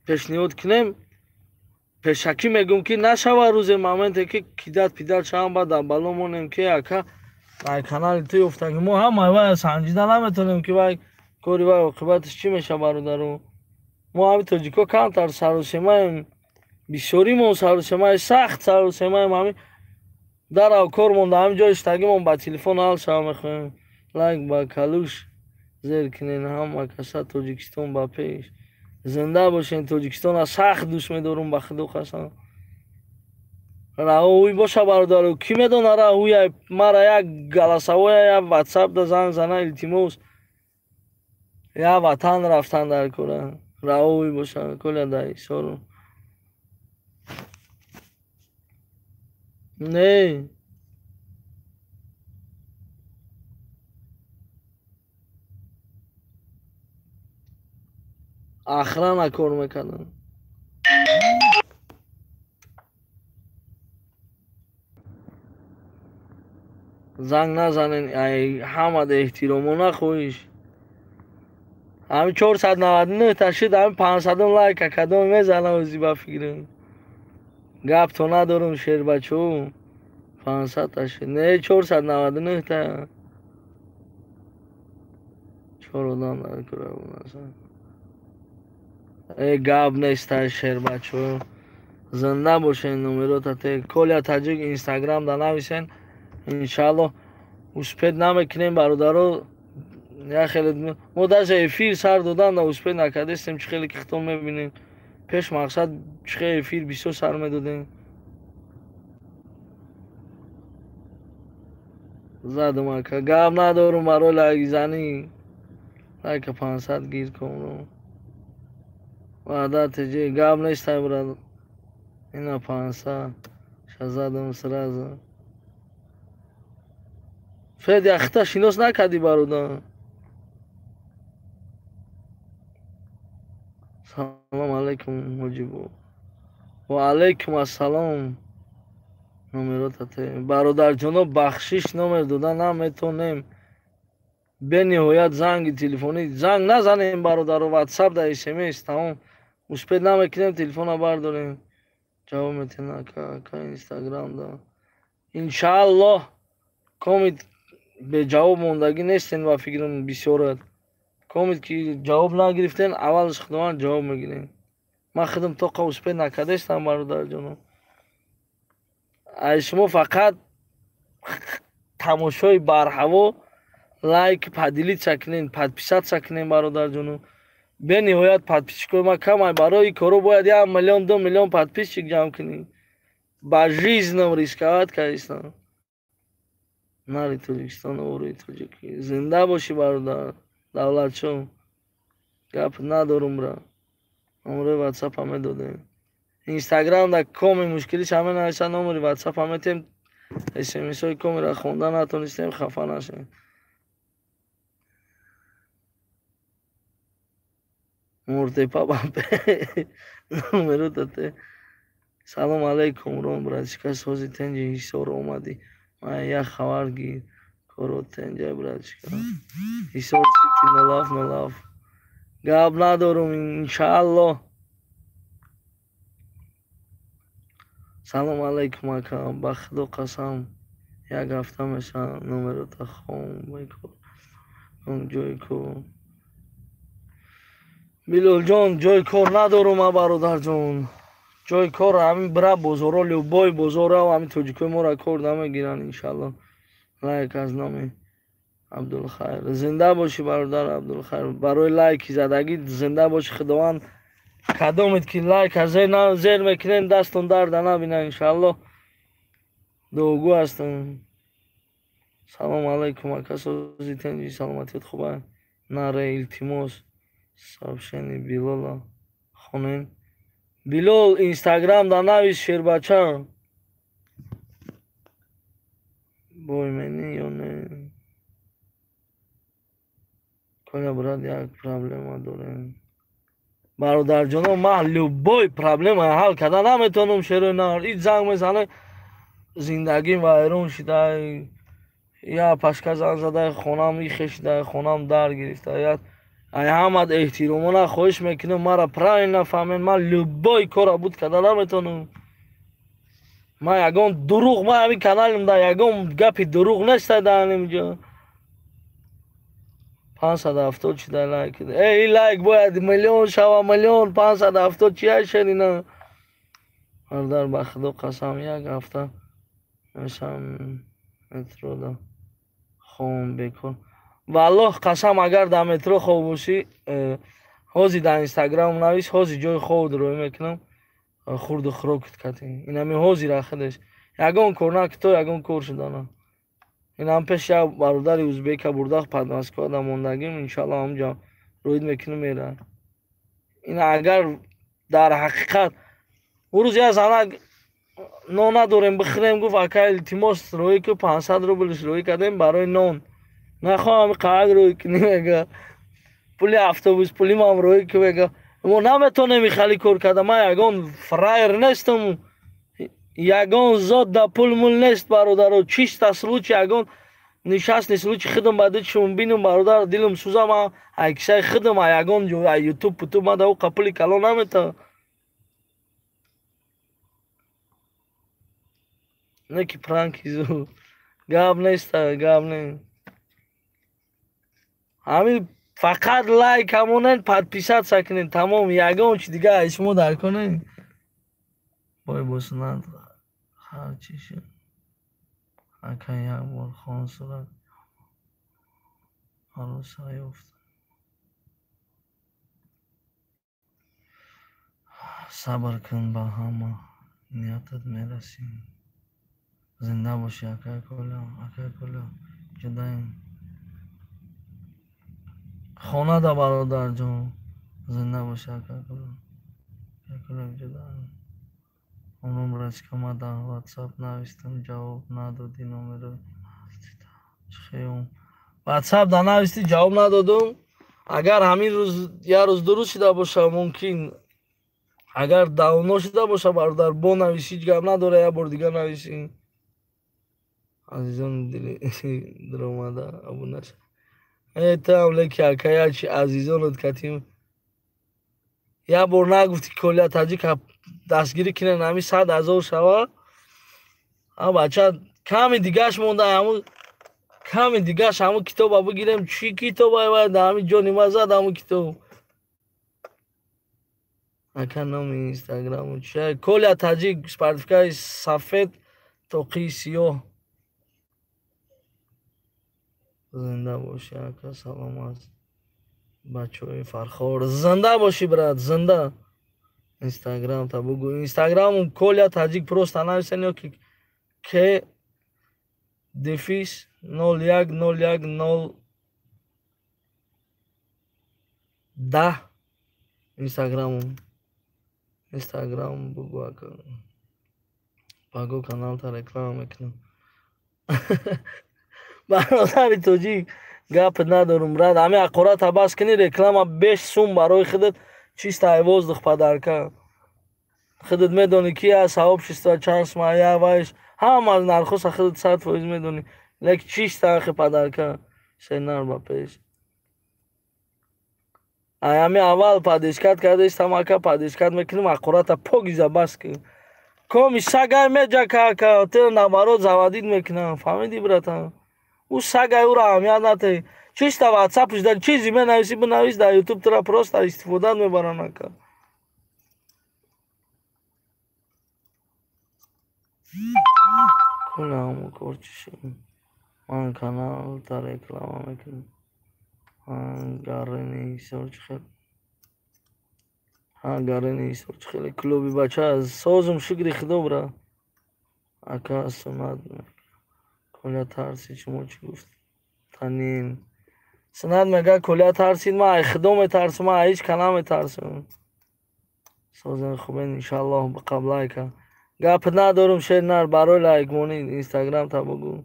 пешниҳод кунем, пешакӣ мегӯм, ки нашава рӯзе моменте ки кидат пидат шавам, баъд дар бало монем, ки ака, дар канали ту ёфтаги. Мо ҳамаи вай санҷида наметонем, ки вай кори вай оқибаташ чӣ мешава, бародаро. Мо ҳами тоҷико камтар сарусемаем, бисёримон сарусемаи сахт сарусемаем. Ҳами дарав кор монда, ҳамин ҷои иштагимон ба телефон ҳал шава мехоҳем. Лайк ба калуш зер кунен, ҳама каса. Тоҷикистон ба пеш, зинда бошен. Тоҷикистона сахт дӯст медорум, ба худо қасам. Раҳоӣ боша, бародаро. Кӣ медона раҳоя? Мара як голосовое, як ватсап да занг зана, илтимос. Я ватан рафтан дар кора. Раҳоӣ боша, коля дар исору. Не, охрана кор мекардам. Занг назанен, ай ҳамада эҳтиромона хоҳиш. Ҳамин 499 та шуд, ҳамин 500 лайка кадом мезана ози ба фикрам. Гапто надорум, шербачо. 500 та шуд. Не, 499 та. Чор одам дар кора бунаса. Э, гап неста, шербачо. Зинда бошен, номерота те. Коля Таҷик инстаграм да нависен. Иншалло успеть намекунем, бародаро. Я хеле мо даже эфир сар додан да успеть накардестем, чӣ хеле ки хитон мебинем. Пеш мақсад чӣ хел эфир бисёр сар медодем. Задум, ака, гап надорум барои лайкзанӣ. Лайка 500 гир кун. Ваъда теҷи гап нестай, брат. Ина 500 шазадам сразу. Федя, хита шинос накардӣ, бародар. Салом алайкум, ҳоҷибо. Ва алайкум ассалом. Номерота те. Бародарҷоно, бахшиш, номер дода наметонем. Бениҳоят занги телефонӣ. Занг назанем, бародаро, ватсап да смс тамом. Успеть намекунем, телефона бардорем. Ҷавоб метен, ака, ака, инстаграм да. Иншааллоҳ комит беҷавоб мондагӣ нестен, ба фикрам бисёрат. Комит ки ҷавоб нагирифтен, аввалаш худованд ҷавоб мегирем. Ман худам тоқа успеть накардестам, бародарҷоно. Ай шумо фақат Тамошои барҳаво, лайк, поделиться кунен, подписаться кунен, бародарҷону. Бениҳоят подписчикои ма камай. Барои коро бояд 1 миллион, 2 миллион подписчик ҷамъ кунӣ. Ба жизнам рисковать кардистам. Нари Тоҷикистон, обрӯи тоҷикӣ. Зинда бошӣ, бародар Давлатшо. Гап надорум, бра. Номерои ватсапа медодем. Инстаграм да коми мушкилиш ҳаме нависа, номери ватсапа метем. СМСҳои комира хонда натонистем, хафа нашем. Муртепа бампе номеротате. Салом алейкум, Рон братишка, сози тенҷи Ҳисор омадӣ. Ман як хабар гир. Коро тенҷа, братишка. Ҳисор сити нолаф нолаф. Гап надорум, иншааллоҳ. Салом алейкум, ака, ба худо қасам, як ҳафта мешавад номерота хом бекор. Ҷои кор. Билолҷон, ҷои кор надорум, а бародарҷон. Ҷои кор ҳамин бира бозоро, любой бозорав, ҳамин тоҷикои моро кор намегиранд, иншаллоҳ. Лайк аз номи Абдулхайр. Зинда бошӣ, бародар Абдулхайр. Барои лайки задагӣ зинда бошӣ. Худованд кадомед ки лайка зер мекунем, дастон дарда набина, иншаллоҳ. Дуогӯ ҳастам. Салом алейкум, ака, сози тенҷи, саломатият хуба? Наре, илтимос, сообщение Билола хонем. Билол, Инстаграм да навис, шербача. Бой мени ё не? Коля, брат, як проблема дорем. Бародарҷоно, ман любой проблема ҳал карда наметавонам, шерои нар. Ит занг мезане, зиндагим вайрон шида. Я пашка занг зада, хонам ихе шида, хонам дар гирифта. Я ай ҳамад эҳтиромона хоҳиш мекунам, маро правильно фаҳмед, ман любой кора буд карда наметавонам. Ман ягон дурӯғ, ман ҳамин каналим да ягон гапи дурӯғ неста дар ҳаминҷо. 570 чида лайк. Эй, лайк бояд миллион шава, миллион 570 чия шерина. Бародар, ба худо қасам, як ҳафта мешам метрода хом бекор. Валлоҳ қасам, агар дар метро хоб бошӣ, ҳозир дар Инстаграм навис, ҳозир ҷои хоб рӯй мекунам, хурду хӯрокит катӣ. Инами ҳозир ахидеш. Ягон кор наки то ягон кор шудана. Инам пеш як бародари узбека бурдах Подмосква да мондагим, иншаллоҳ ҳамҷа рӯид мекунам, мера. Ин агар дар ҳақиқат ӯ рӯз як занак нон надорем бихӯрем, гуфт, ака, илтимос, рӯй ку, 500 рублш рӯй кардем барои нон. Нахоҳам қаак рӯй кунӣ, мега. Пули автобус пулимам рӯй ку, мега. Мо наметонем хали кор карда. Ман ягон фраер нестам. Ягон зод да пул мул нест, бародаро. Чиста случай, ягон нишастни случай худам ба дичшум бинум, бародар, дилам сӯзам, ай кисаи худам, ай ягон ай ютуб путуб ма да ӯ пули калон намета. Не ки пранки зу. Гап неста, гап не. Ҳамин фақат лайк ҳамонен, подписаться кунед, тамом, ягон чи дига аз шумо дар кунед. Бой босунат ҳарчи шуд. Ака, як бор хон сурат арӯса ёфт. Сабр кун, ба ҳама ниятат мерасӣ. Зинда бошӣ, акай Коля, акай Коля, ҷудаем. Хона да, бародарҷон. Зинда бошӣ, акай Коля. Акай Коля, ҷудаем. Онон, братишка, ман дар ватсап навистам, ҷавоб надодӣ, номеро чихеюм. Ватсап да навистӣ, ҷавоб надодум. Агар ҳамин рӯз як рӯз ду рӯз шида боша, мумкин. Агар давно шида боша, бародар, бо навис, ҳеҷ гап надора, як бор дига нависӣ. Азизони дили даромада абуна ша. Э, таам леки ака, ячи азизонат катим. Як бор нагуфтӣ, Коля таҷик дастгирӣ кунен, ҳамин 100 000 шава. А бача ками дигаш монда, ҳамун ками дигаш ҳамун китоба бигирем. Чӣ китоба вай дар ҳамин ҷони ма зад ҳамун китоб. Ака, номи инстаграму чи? Коля таҷик, спортивкаи сафед, тоқии сиёҳ. Зинда бошӣ, ака, салом аз бачаҳои Фархор. Зинда бошӣ, брат, зинда. Инстаграм та бугӯ. Инстаграмум Коля Таҷик просто нависен ё ки К дефис 01 01 0 10 Инстаграмум. Инстаграм бугӯ, ака. Паго каналта реклама мекунам. Бародари тоҷик, гап надорум, брат. Ҳами ҳақората бас кунӣ, реклама 5 сум барои худат чисто воздух подарка. Худат медонӣ ки я сообщество чанд сума я вайш ҳама нархоса худат 100% медонӣ. Лекин чисто ахи подарка. Сенар ба пеш. Ай ҳами аввал подпискат кардастам, ака, подпискат мекунем, ҳақората покиза бас кун. Коми сагай меҷака, ака, ту наоборот заводить мекунам. Фаҳмидӣ, братан? Ӯ сагай, ӯро аҳамият натеҳ. Чисто ватсапш дар чизе менависӣ, бинавис, дар ютуб тура просто истифода мебаранд, ака. Коля ҳамо кор чӣ шуд? Ман каналта реклама мекунам. Ман Гарини Ҳисор чӣ хел? Ҳа, Гарини Ҳисор чӣ хеле клуби бача созум, шукри худо, бра. Ака, суннат Коля тарсид, шумо чӣ гуфтанин? Суннат мега Коля тарсид, ман ай худо метарсам, ман ҳеҷ ка наметарсам. Созен хубен, иншаллоҳ, қабл лайка. Гап надорум, шер нар, барои лайк монӣ инстаграм та бугӯ.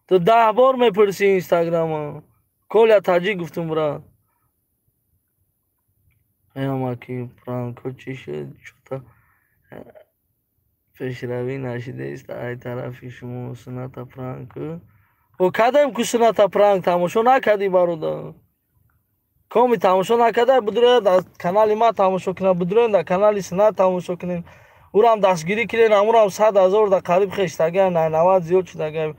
Ту 10 бор мепурсӣ инстаграма. Коля Таҷик гуфтум, брат. Ҳамаки пранко чӣ шуд? Чӯта пешравӣ нашидааст ай тарафи шумо сунната пранк. О, кадем ку сунната пранк тамошо накардӣ, бародар? Коми тамошо накарда, будроя дар канали ман тамошо кунад, будроем дар канали суннат тамошо кунем. Ӯрам дастгирӣ кунем, амурам 100 ҳазор дар қариб хештагиа, 90 зиёд шудагиа.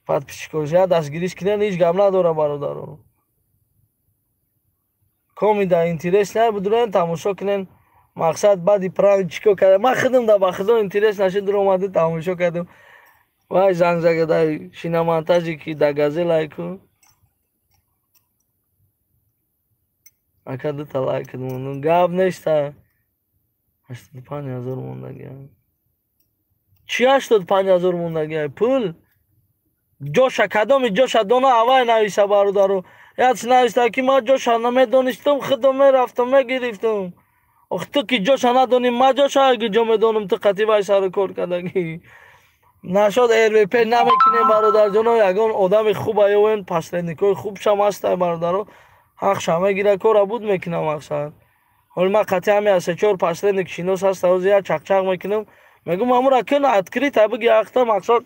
Подписчикош я дастгириш кунем, ҳеҷ гап надора, бародаро. Коми да интерес не, будроем тамошо кунем. Мақсад баъди пранк чӣ кор кардам? Ман худам да ба худо интерес нашуд, дуромада тамошо кардам. Вай занг зада шиномонтажи ки да газелай ку. Ака дута лайк мондум. Гап неста. 85 ҳазор мондагиа. Чӣ 85 ҳазор мондагиа? Пул? Ҷоша кадоми ҷоша дона авай нависа, бародаро. Як нависта ки ман ҷоша намедонистам, худам мерафтам, мегирифтам. Ох, ту ки ҷоша надонӣ, ман ҷоша ҷо медонам, ту қатъи вай сару кор кардагӣ. Нашод РВП намекунем, бародарҷоно, ягон одами хуб аёвен, посредникҳои хубшам ҳастай, бародаро. Ҳақша мегира, кора буд мекунам мақсад. Ҳол ман қатъи ҳами аз се-чор посредник шинос ҳаста, ҳозир як чақчақ мекунам. Мегӯм ҳамура кун открыто биги ҳақта, мақсад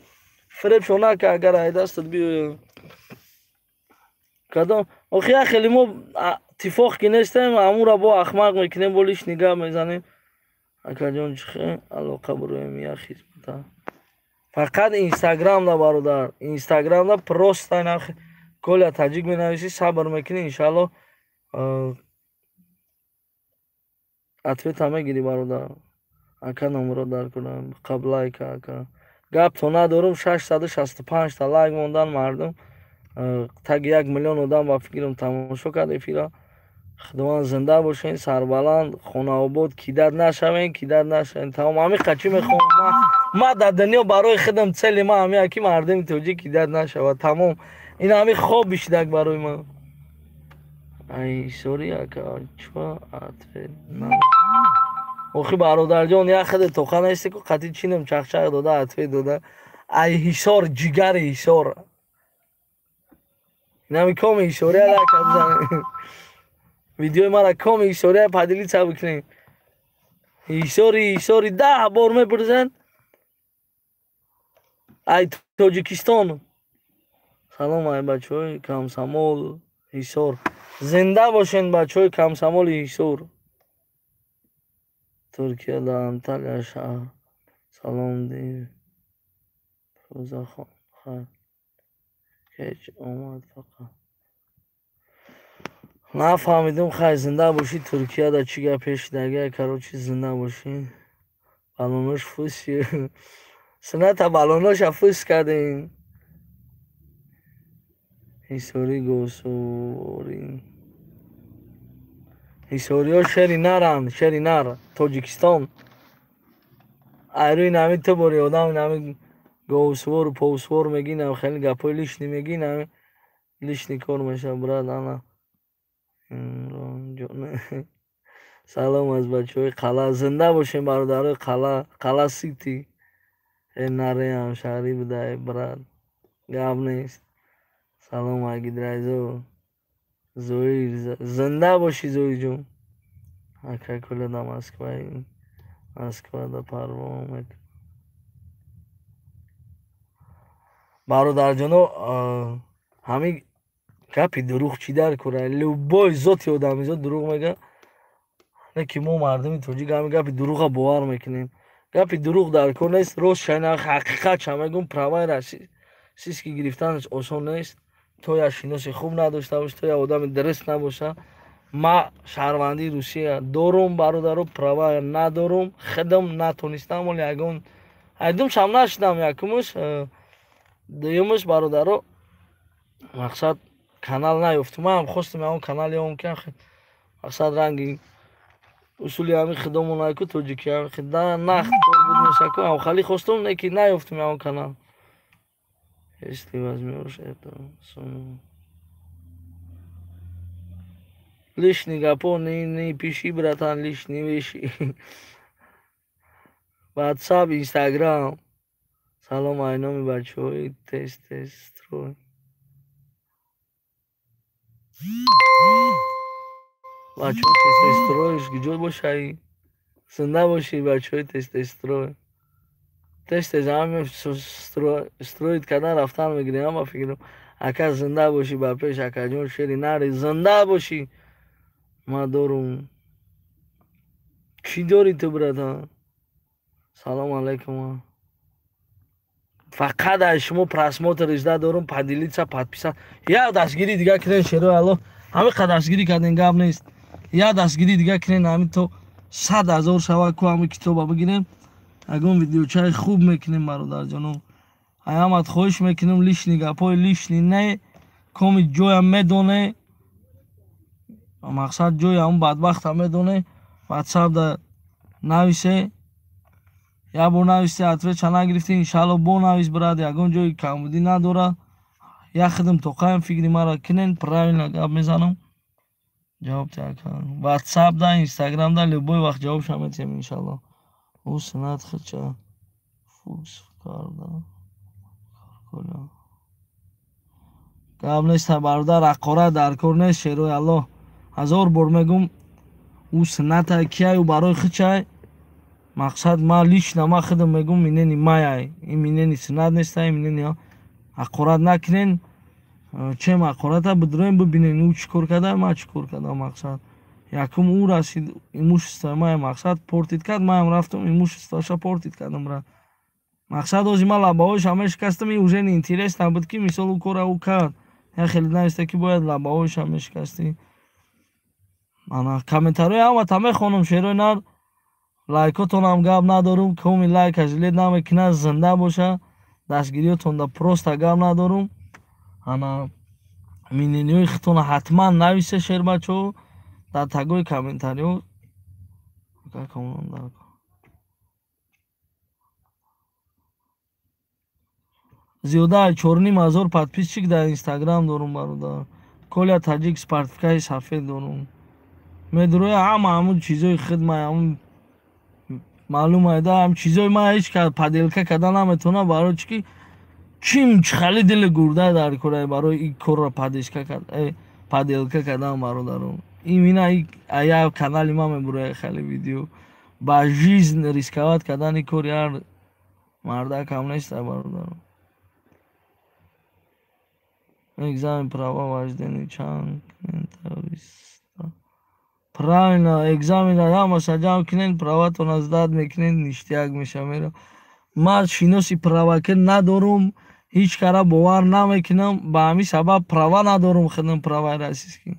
фиребшо нака, агар ай дастат биёяд. Кадом охи як хеле мо тифоқ ки нестем, ҳамура бо ахмақ мекунем, бо лишний гап мезанем. Акаҷон, чӣ хел алоқа буроем як хизмата? Фақат инстаграмда, бародар, инстаграмда просто нах Коля Таҷик менависӣ, сабр мекунӣ, иншаллоҳ ответа мегирӣ, бародар. Ака, номро дар кунам, қабл лайка, ака. Гап то надорум, 665 та лайк мондан мардум. Таги 1 миллион одам ба фикрам тамошо кард эфира. Худованд зинда бошен, сарбаланд, хонаобод, кидат нашавен, кидат нашавен. Тамом, ҳами қачи мехоҳам. Ман дар дунё барои худам цели ман ҳами ки мардуми тоҷик кидат нашавад. Тамом. Ин ҳами хоб бишидак барои ман. Ай, сори, ака, чӣ ответ на. Охи бародарҷон, як худе тоқа нести ку қатъи чинам чақчақ дода, ответ дода. Ай Ҳисор, ҷигари Ҳисор. Инами коми Ҳисория лайка бизанед. Видеои мара коми Ҳисория поделиться бикунед. Ҳисори, Ҳисори 10 бор мепурсанд. Ай Тоҷикистон. Салом ай бачаҳои Комсомол Ҳисор. Зинда бошен бачаҳои Комсомоли Ҳисор. Туркия дар Анталия шаҳр. Салом дир. Фӯзахон хайр. Кеч омад фақат. Нафаҳмидум, хай, зинда бошӣ. Туркияда чӣ гап пеш шидагия, короче, зинда бошӣ. Балонош фус суната, балоноша фус кардем. Ҳисори говсуворӣ. Ҳисориҳо шери наранд, шери нар. Тоҷикистон. Айрӯи нами ту бори одам нами говсувору повсувор мегӣ, нами хеле гапҳои лишний мегӣ, нами лишний кор мешавад, брат, ана. Салом аз бачаҳои қалъа. Зинда бошем, бародарои қалъа, Қалъа Сити. Э нареам шаҳрӣ буда, брат. Гап нест. Салом Агидрайзо. Зоир, зинда бошӣ, Зоирҷон. Ака Коля да Москваи. Москва да парво мекунад. Бародарҷоно, ҳамин гапи дурӯғ чӣ дар кора? Любой зоти одамизод дурӯғ мегӯяд. Не ки мо мардуми тоҷик ҳамин гапи дурӯға бовар мекунем. Гапи дурӯғ дар кор нест, рост шайна ҳақиқат ша мегӯм, праваи российский гирифтанаш осон нест. То як шиноси хуб надошта бош, то як одами дуруст набоша. Ма шаҳрвандии Русия дорум, бародаро, права надорум, худам натонистам, вале ягон айдумшам нашудам якумаш, дуюмаш, бародаро, мақсад канал наёфтум. Ман ҳам хостум ягон канал ёбам, ки мақсад ранги усули ҳамин худомон айку тоҷики ҳамин нахт кор буд мешаку, ҳамхали хостум, не ки наёфтум ягон канал. Если возьмешь эту сумму. Лишний гапо не пиши, братан, лишние вещи. WhatsApp, Instagram. Салом айноми бачаҳои тез тез строй. Бачаҳои тез тез стройш куҷо бошаи? Зинда бошӣ, бачаҳои тез тез строй. Тез тез ҳаме строить кардан рафтан мегирем, ҳама фикрм. Ака зинда бошӣ, ба пеш, акаҷон, шери нари, зинда бошӣ. Ма дорум. Чӣ дорӣ ту, братан? Салом алейкум. Фақат аз шумо просмотр ждать дорум, поделиться, подписаться. Як дастгирӣ дига кунен, шерои Аллоҳ. Ҳамин қадр дастгирӣ карден, гап нест. Як дастгирӣ дига кунен, ҳамин то 100 000 шава ку ҳамин китоба бигирем. Ягон видеочаи хуб мекунем, бародарҷоно. Ҳамат хоҳиш мекунем, лишний гапҳои лишний не, коми ҷоям медоне, мақсад ҷои ҳамун бадбахта медоне, WhatsApp да нависе. Як бор нависте, ответша нагирифтӣ, иншаалло бо навис, брат, ягон ҷои камбудӣ надорад. Як хидм тоқаем, фикри маро кунен, правильно гап мезанам. Ҷавоб те ака. WhatsApp да, Instagram да любой вақт ҷавобша метиҳем, иншаалло. Ӯ суннат худша фукс карда. Гап нест, бародар, ҳақорат дар кор нест, шерои Аллоҳ. Ҳазор бор мегӯм, ӯ сунната кияй, ӯ барои худшай. Мақсад ма лично ма худам мегӯм, минени маяй. Ин минени суннат неста, ин минени ҳақорат накунен. Чем ҳақората бидроем, бибинен ӯ чӣ кор карда, ма чӣ кор кардам, мақсад. Якум ӯ расид имущество мая, мақсад портить кард, маям рафтам имуществоша портить кардам, брат. Мақсад ҳози ма лабаҳояша мешикастам, ин уже неинтересно буд, ки мисол ӯ кора ӯ кард. Як хеле нависта, ки бояд лабаҳояша мешикастӣ. Ана комментариҳои ҳамата мехонам, шерои нар, лайкотонам гап надорум, коми лайка жалеть намекунад, зинда боша, дастгириётонда просто гап надорум. Ана мнениҳои худтонро ҳатман нависе, шербачаҳо, дар тагои комментариҳо. Зиёда аз 4500 подписчик дар Инстаграм дорум, бародар. Коля Таҷик спортивкаи сафед дорум. Медуроя ҳама ҳамун чизои худ ма, ҳамун маълум айда, ҳам чизои ма ҳеҷ кас поделка карда наметавонад, барои чӣ ки чим чихали дили гурда дар кора барои ин корро поделка кардан, бародарон. Имина як канали ма мебурояд хеле видео. Ба жизнь рисковать кардани кори ҳар мардакам нест, бародарон. Экзамен права вождения чанд. Правильно, экзамена ҳамаша ҷамъ кунен, праватонро сдать мекунен, ништяк меша мера. Ман шиноси правака надорум, ҳеҷ кара бовар намекунам, ба ҳамин сабаб права надорум худам, праваи российский.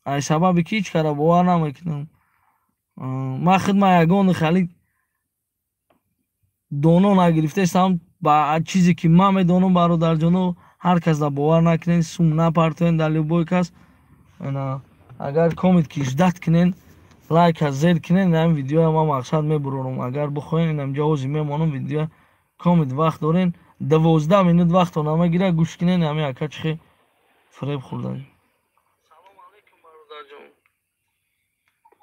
Ай сабаби ки ҳеҷ кара бовар намекунам. Ман худма ягон хали доно нагирифтаистам ба чизе ки ман медонам, бародарҷоно, Ҳар кас да бовар накунен, сум напартоен дар любой кас. Агар комит ки ждать кунен, лайка зер кунен, ин видеоя ман мақсад мебурорам. Агар бихоҳен, инамҷа ҳозир мемонам видео. Комит вақт дорен, 12 минут вақтон намегира, гӯш кунен ҳамин ака чихе фиреб хӯрда. Салом алейкум, бародарҷон.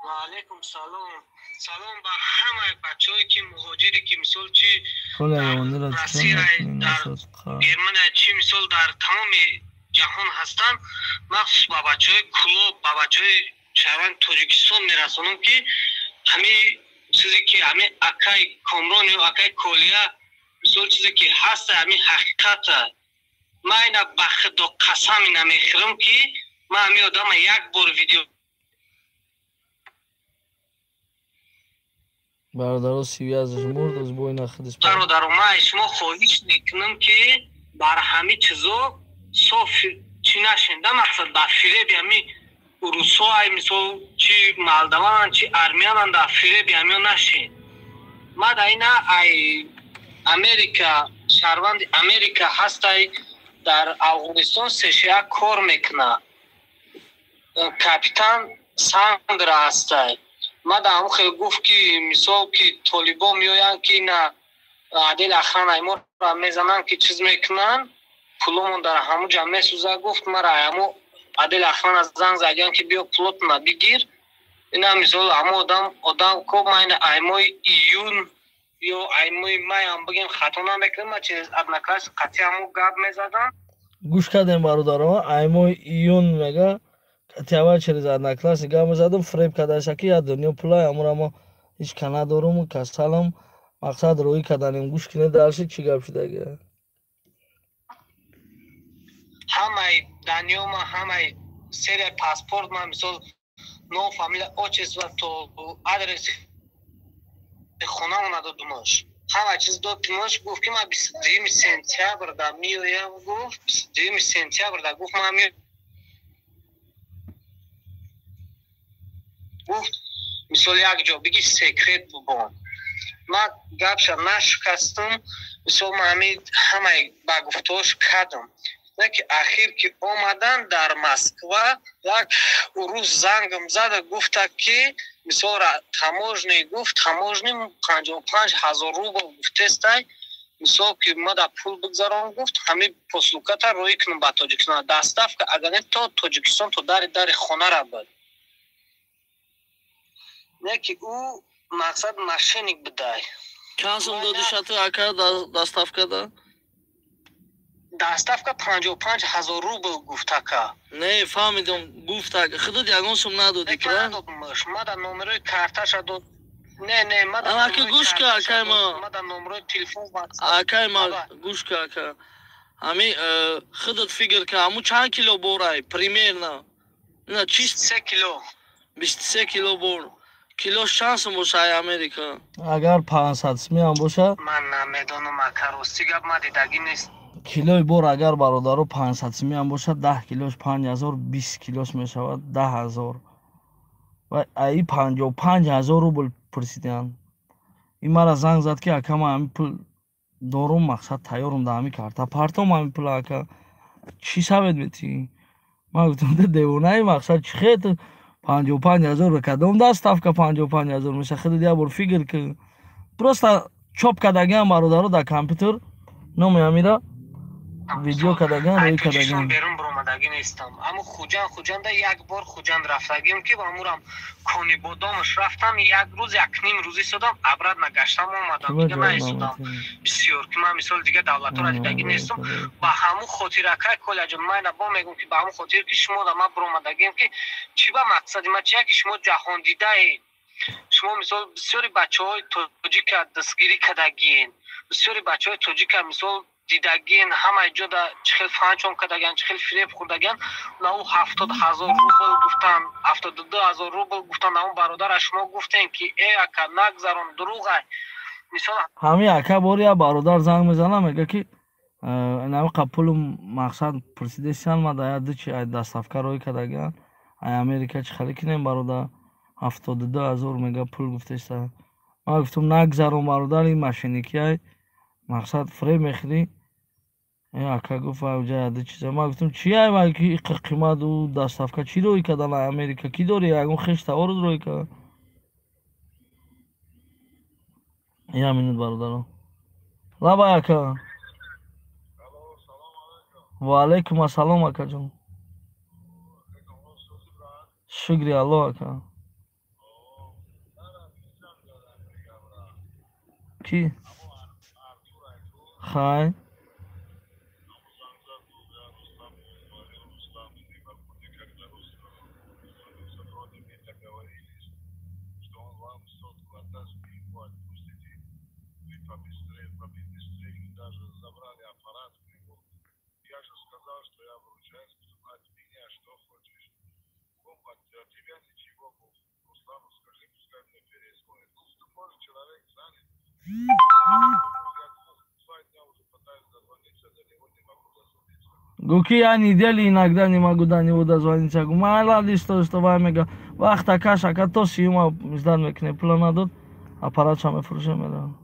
Ва алейкум салом. Салом ба ҳамаи бачаҳое ки муҳоҷире, ки мисол чи Россия, дар Германия, чи мисол дар тамоми ҷаҳон ҳастанд, махсус ба бачаҳои Кӯлоб, ба бачаҳои шаҳрванди Тоҷикистон мерасонам, ки ҳамин чизе ки ҳамин акай Комрон ё акай Колия, мисол чизе ки ҳаста, ҳамин ҳақиқата. Ман ина ба худо қасам ина мехӯрам, ки ман ҳамин одама як бор видео
Бародаро, связаш мурд, аз бой нахудиш.
Бародаро, ман аз шумо хоҳиш мекунам, ки бар ҳамин чизо соф чӣ нашен да, мақсад ба фиреби ҳамин урусҳо, ай мисол чи молдавананд, чи армянанд, дар фиреби ҳамиё нашен. Ман да ина ай Америка, шаҳрванди Америка ҳастай, дар Афғонистон сешия кор мекунад, капитан Сандра ҳастай. Ман да ҳамон хел гуфт, ки мисол ки толибон меоянд, ки ина отдел охрана моро мезананд, ки чиз мекунанд, пуломон дар ҳамун ҷа месӯзад, гуфт. Мара ҳамо отдел охрана занг задиям, ки биё пулотона бигир. Ина мисол ҳамо одам ко ман ина аймои июн ё аймои майам бигем, хато намекунам, ман через Одноклассник қатъи ҳамо гап мезадам.
Гӯш кардем, бародаро, аймои июн мега, қатъи через Одноклассник гап мезадам, фиреб кардаша, ки як дунё пулай ҳамура мо ҳеҷ ка надорум, касалам, мақсад роҳӣ карданем. Гӯш кунед дальше чӣ гап шудаги.
Ҳамаи данныема, ҳамаи серия паспорт ма, мисол ном, фамилия, отчество, то адреси хонамона додумаш, ҳама чиз додумаш. Гуфт, ки ман 22 сентябр да меоям, гуфт, 22 сентябр да, гуфт, ман гуфт, мисол як ҷо биги секрет бубон. Ман гапша нашикастам, мисол ман ҳамин ҳамаи ба гуфтаҳош кардам. Ки ахир ки омадан дар Москва, як урус зангам зада, гуфта, ки мисол таможни, гуфт, таможни 55 000 рубл гуфтестай, мисол ки ма да пул бигзарон, гуфт, ҳамин посылката роҳӣ кунам ба Тоҷикистон, доставка, агар не то Тоҷикистон, то дари хонара буд. Не ки ӯ мақсад мошенник будай.
Чанд сум додишату, ака, доставкада?
Доставка 55 000 рубл гуфт, ака.
Не фаҳмидам, гуфт, ака, худот ягон сум надодӣ?
Ма да номерои карташа дод. Не, не.
Ака, гӯш ка, акай ма.
Ма да номерои телефон.
Акай ма, гӯш ка, ака, ҳами худот фикр ка, ҳамун чанд кило борай примерно? На чист.
3 кило.
23 кило бор, килош чанд сум боша ай Америка? Агар 500 сумиам боша.
Ман намедонам, ака, рости гап, ма дидагӣ нест.
Килои бор агар, бародаро, 500 сумиам бошад, 10 килош 5000, 20 килош мешавад 10 000. Ва аи 55 000 рубл пурсидианд. Ин мара занг зад, ки ака, ман ҳамин пул дорум, мақсад тайёрум, да ҳамин карта партом ҳамин пул, ака, чӣ совет метиҳӣ? Ман гуфтам, девонаи, мақсад чӣ хет 55 000, кадом доставка 55 000 меша? Худат як бор фикр ки. Просто чоп кардагиам, бародаро, дар компютер номи ҳамира видео кардаган, рӯй кардаган.
Берун баромадагӣ нестам. Аммо Хуҷанд, Хуҷанда як бор Хуҷанд рафтагим, ки амурам Конибодомаш рафтам, як рӯз, якним рӯз истодам, обратно гаштам, омадам, дига наистодам бисёр, ки ман мисол дига давлатҳоро дидагӣ нестам. Ба ҳамун хотир, акай Колаҷон, ман бо мегӯм, ки ба ҳамун хотир, ки шумо да ман баромадагим, ки чӣ ба мақсади ман чия, ки шумо ҷаҳондидаед, шумо мисол бисёри бачаҳои тоҷика дастгирӣ кардагиен, бисёри бачаҳои тоҷика мисол дидагин, ҳамаи ҷода чӣ хел фанчон кардаган, чӣ хел фиреб хӯрдаган. На ӯ 70 000 рубл гуфтан, 72 000 рубл гуфтан. Ҳамун бародара шумо гуфтем, ки э ака, нагзарон, дурӯғай, мисол.
Ҳамин ака бори як бародар занг мезанам, мега, ки инамиқа пулу мақсад пурсидесиан, ма да як дучи доставка роҳӣ кардаган ай Америка, чӣ хеле кинем, бародар, 72 000 мега пул гуфтеса. Ман гуфтам, нагзарон, бародар, ин мошенникиай, мақсад фиреб мехӯрӣ. Ака гуфт ҷа чиза. Ман гуфтам чи ай вай ки иқа қимату доставка чӣ роӣ кардан Америка? Кӣ дори ягон хеш товару роӣ кардан? Як минут бародарон. Лабай ака. Ва алайкум ассалом акаҷон. Шукри Аллоҳ ака. Кӣ? Хай. Гуки я недели иногда не могу до него дозвониться. Мала что что вамега. Вақт акаш ака то сиюма ждать мекне пула надод, аппаратша мефурӯшем медам.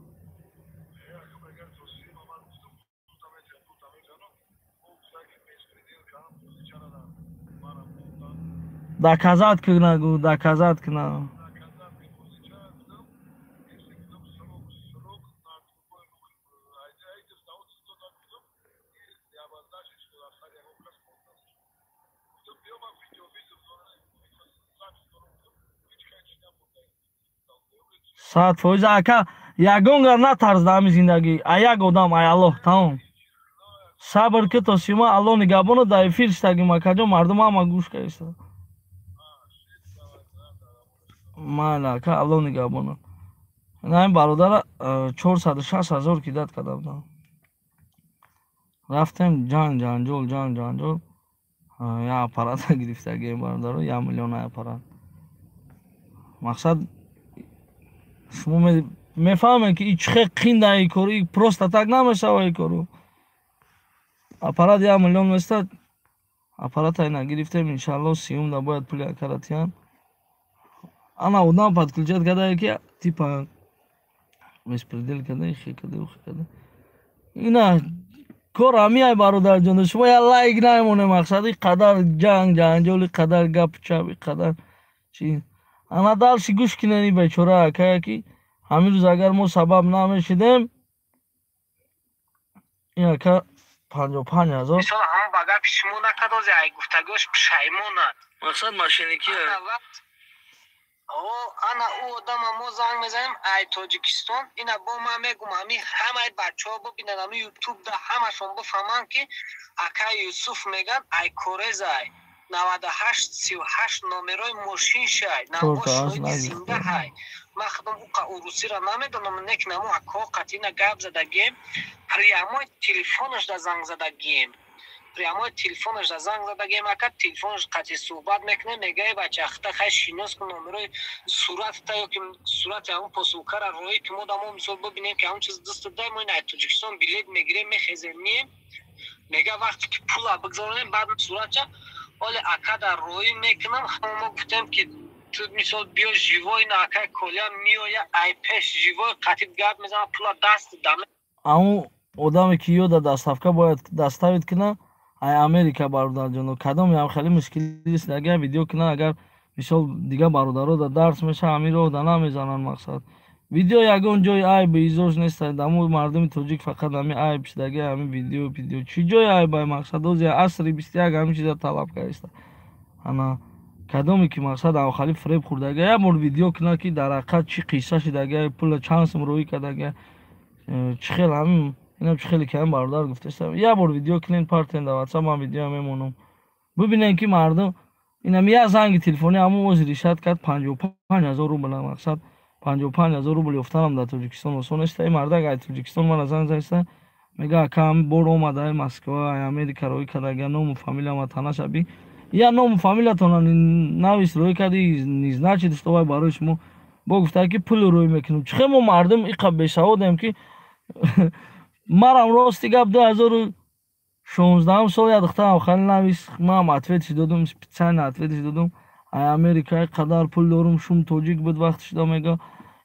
Доказать кна гу, доказать кна. Сад фоиз ака, ягон гар натарс дар ҳамин зиндагӣ. А як одам, ай Аллоҳ, тамом. Сабр ки то сима Аллоҳ нигаҳбоно дар эфир шитагим акаҷон, мардум ҳама гӯш кардиста. Майла ака, Аллоҳ нигаҳбоно. Ин бародара 460 ҳазор кидат карда будам. Рафтем ҷанг ҷанҷол, ҷанг ҷанҷол. Я аппарата гирифтагием бародаро, 1 миллион аппарат. Мақсад шумо мефаҳмед ки и чӣ хел қинда ин кор, и просто так намешава ин кору. Аппарат 1 миллион местад, аппарата ина гирифтем, иншаллоҳ сиюмда бояд пули акара тиҳанд. Ана одам подключать кардае ки типа беспредел карда, хе карда, ухе карда. Ина кор ҳамиай бародарҷон, шумо я лайк намемонем, мақсад и қадар ҷанг ҷанҷол, и қадар гапу чап, и қадар чи. Ана дальше гӯш кинени бечора акая ки ҳамин рӯз агар мо сабаб намешидем, ин ака 55 ҳазор.
Мисол ҳамон ба гапи шумо накардози, ай гуфтагиҳош пушаймонад.
Мақсад мошенникӣ.
Ана ӯ одама мо занг мезанем ай Тоҷикистон, ина бо ман мегум ҳами ҳамаи бачаҳо бибинанд, ҳами ютубда ҳамашон бифаҳманд ки акай Юсуф меган ай Корезай 98 38 номерои мошиншай, навошои зиндаҳай. Ман худам уқа урусиро намедонам, нек намо акҳо қатъина гап задагием, прямой телефонашда занг задагием. Прямой телефонашда занг задагием, ака телефонаш қатъи суҳбат мекунем, мега эй бача, ахта хай шинос кун номерои суратта ё ки сурати ҳамон посылкара роӣ ки мо дамо мисол бибинем ки ҳамон чиз даст дай, мо ин ай Тоҷикистон билет мегирем, мехезем, мием. Мега вақте ки пула бигзоронем, баъд суратча оле ака дар роӣ мекунам. Ҳама мо гуфтем ки ту мисол биё живой на акай Коля миоя ай пеш живой қатъи гап мезанам, пула даст дам.
Ҳамон одаме ки ёда доставка бояд доставить кунад ай Америка бародарҷоно, кадоме ҳам хеле мушкилист, агар видео кунад, агар мисол дигар бародаро да дарс меша, ҳамин роҳ да намезананд. Мақсад видео ягон ҷои айб изош нест, дамо мардуми тоҷик фақат ҳамин айб шидаги, ҳамин видео видео чӣ ҷои айб ай мақсад ози асри 21 ҳамин чиза талаб кардиста. Ана кадоме ки мақсад авхали фиреб хӯрдаги, як бор видео кунад ки дар ҳақиқат чӣ қисса шидаги, пула чанд сум роӣ кардаги, чӣ хел ҳамин инам чӣ хеле ки ҳамин бародар гуфтаста, як бор видео кунед, партен дар ватсап, ман видео мемонам, бибинем ки мардум инам як занги телефонӣ ҳамон ози решат кард 55 ҳазор рубл. Мақсад 55 ҳазор рубл ёфтанам дар Тоҷикистон осон нест. Ин мардак ай Тоҷикистон мана занг заиста, мега ака ҳамин бор омада ай Москва, ай Америка роӣ кардага, ному фамилияма танаша би. Я ному фамилиятона навис роӣ карди, не значит что вай барои шумо бо гуфта ки пул роӣ мекунем. Чӣ хел мо мардум иқа бесаводем ки марам рости гап 2016 сол як духтарам хеле навис, ман ответиш додум, специально ответиш додум, ай Америка қадар пул дорум, шум тоҷик буд вақти шуда, мега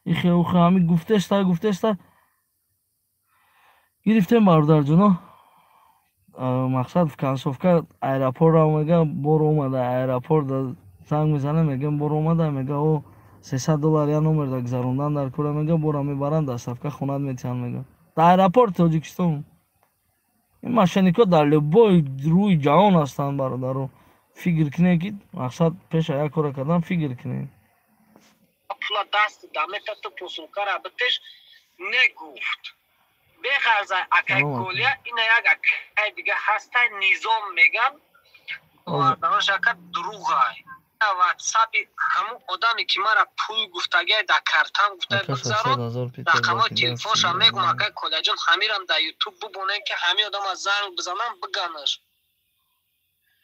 ихе ухе ҳамин гуфтеста гуфтеста гирифтем бародарҷоно. Мақсад в концовка аэропорт ра мега, бор омада аэропорт занг мезанем, мегӯям, бор омада, мега, о $300 я номерда гузарондан дар кора, мега, бора мебаранд, доставка хонат метиҳанд, мега, дар аэропорти Тоҷикистон. Ин мошенникҳо дар любой рӯи ҷаҳон ҳастанд, бародаро. Фикр кунед, ки мақсад пеша як кора кардан фикр кунед.
Пула даст дамета, ту посылкара битеш, негуфт. Беғарза, акай Колия, ина як акай дига ҳастай, Низом меган, оварданаш, ака, дурӯғай. Ватсапи ҳамун одаме, ки мара пул гуфтагиай, дар картам гуфтай бигзарон, рақамҳои телефоншам мегум, акай Колияҷон, ҳамирам дар Ютуб бубонем, ки ҳамин одама занг бизанам, биганаш: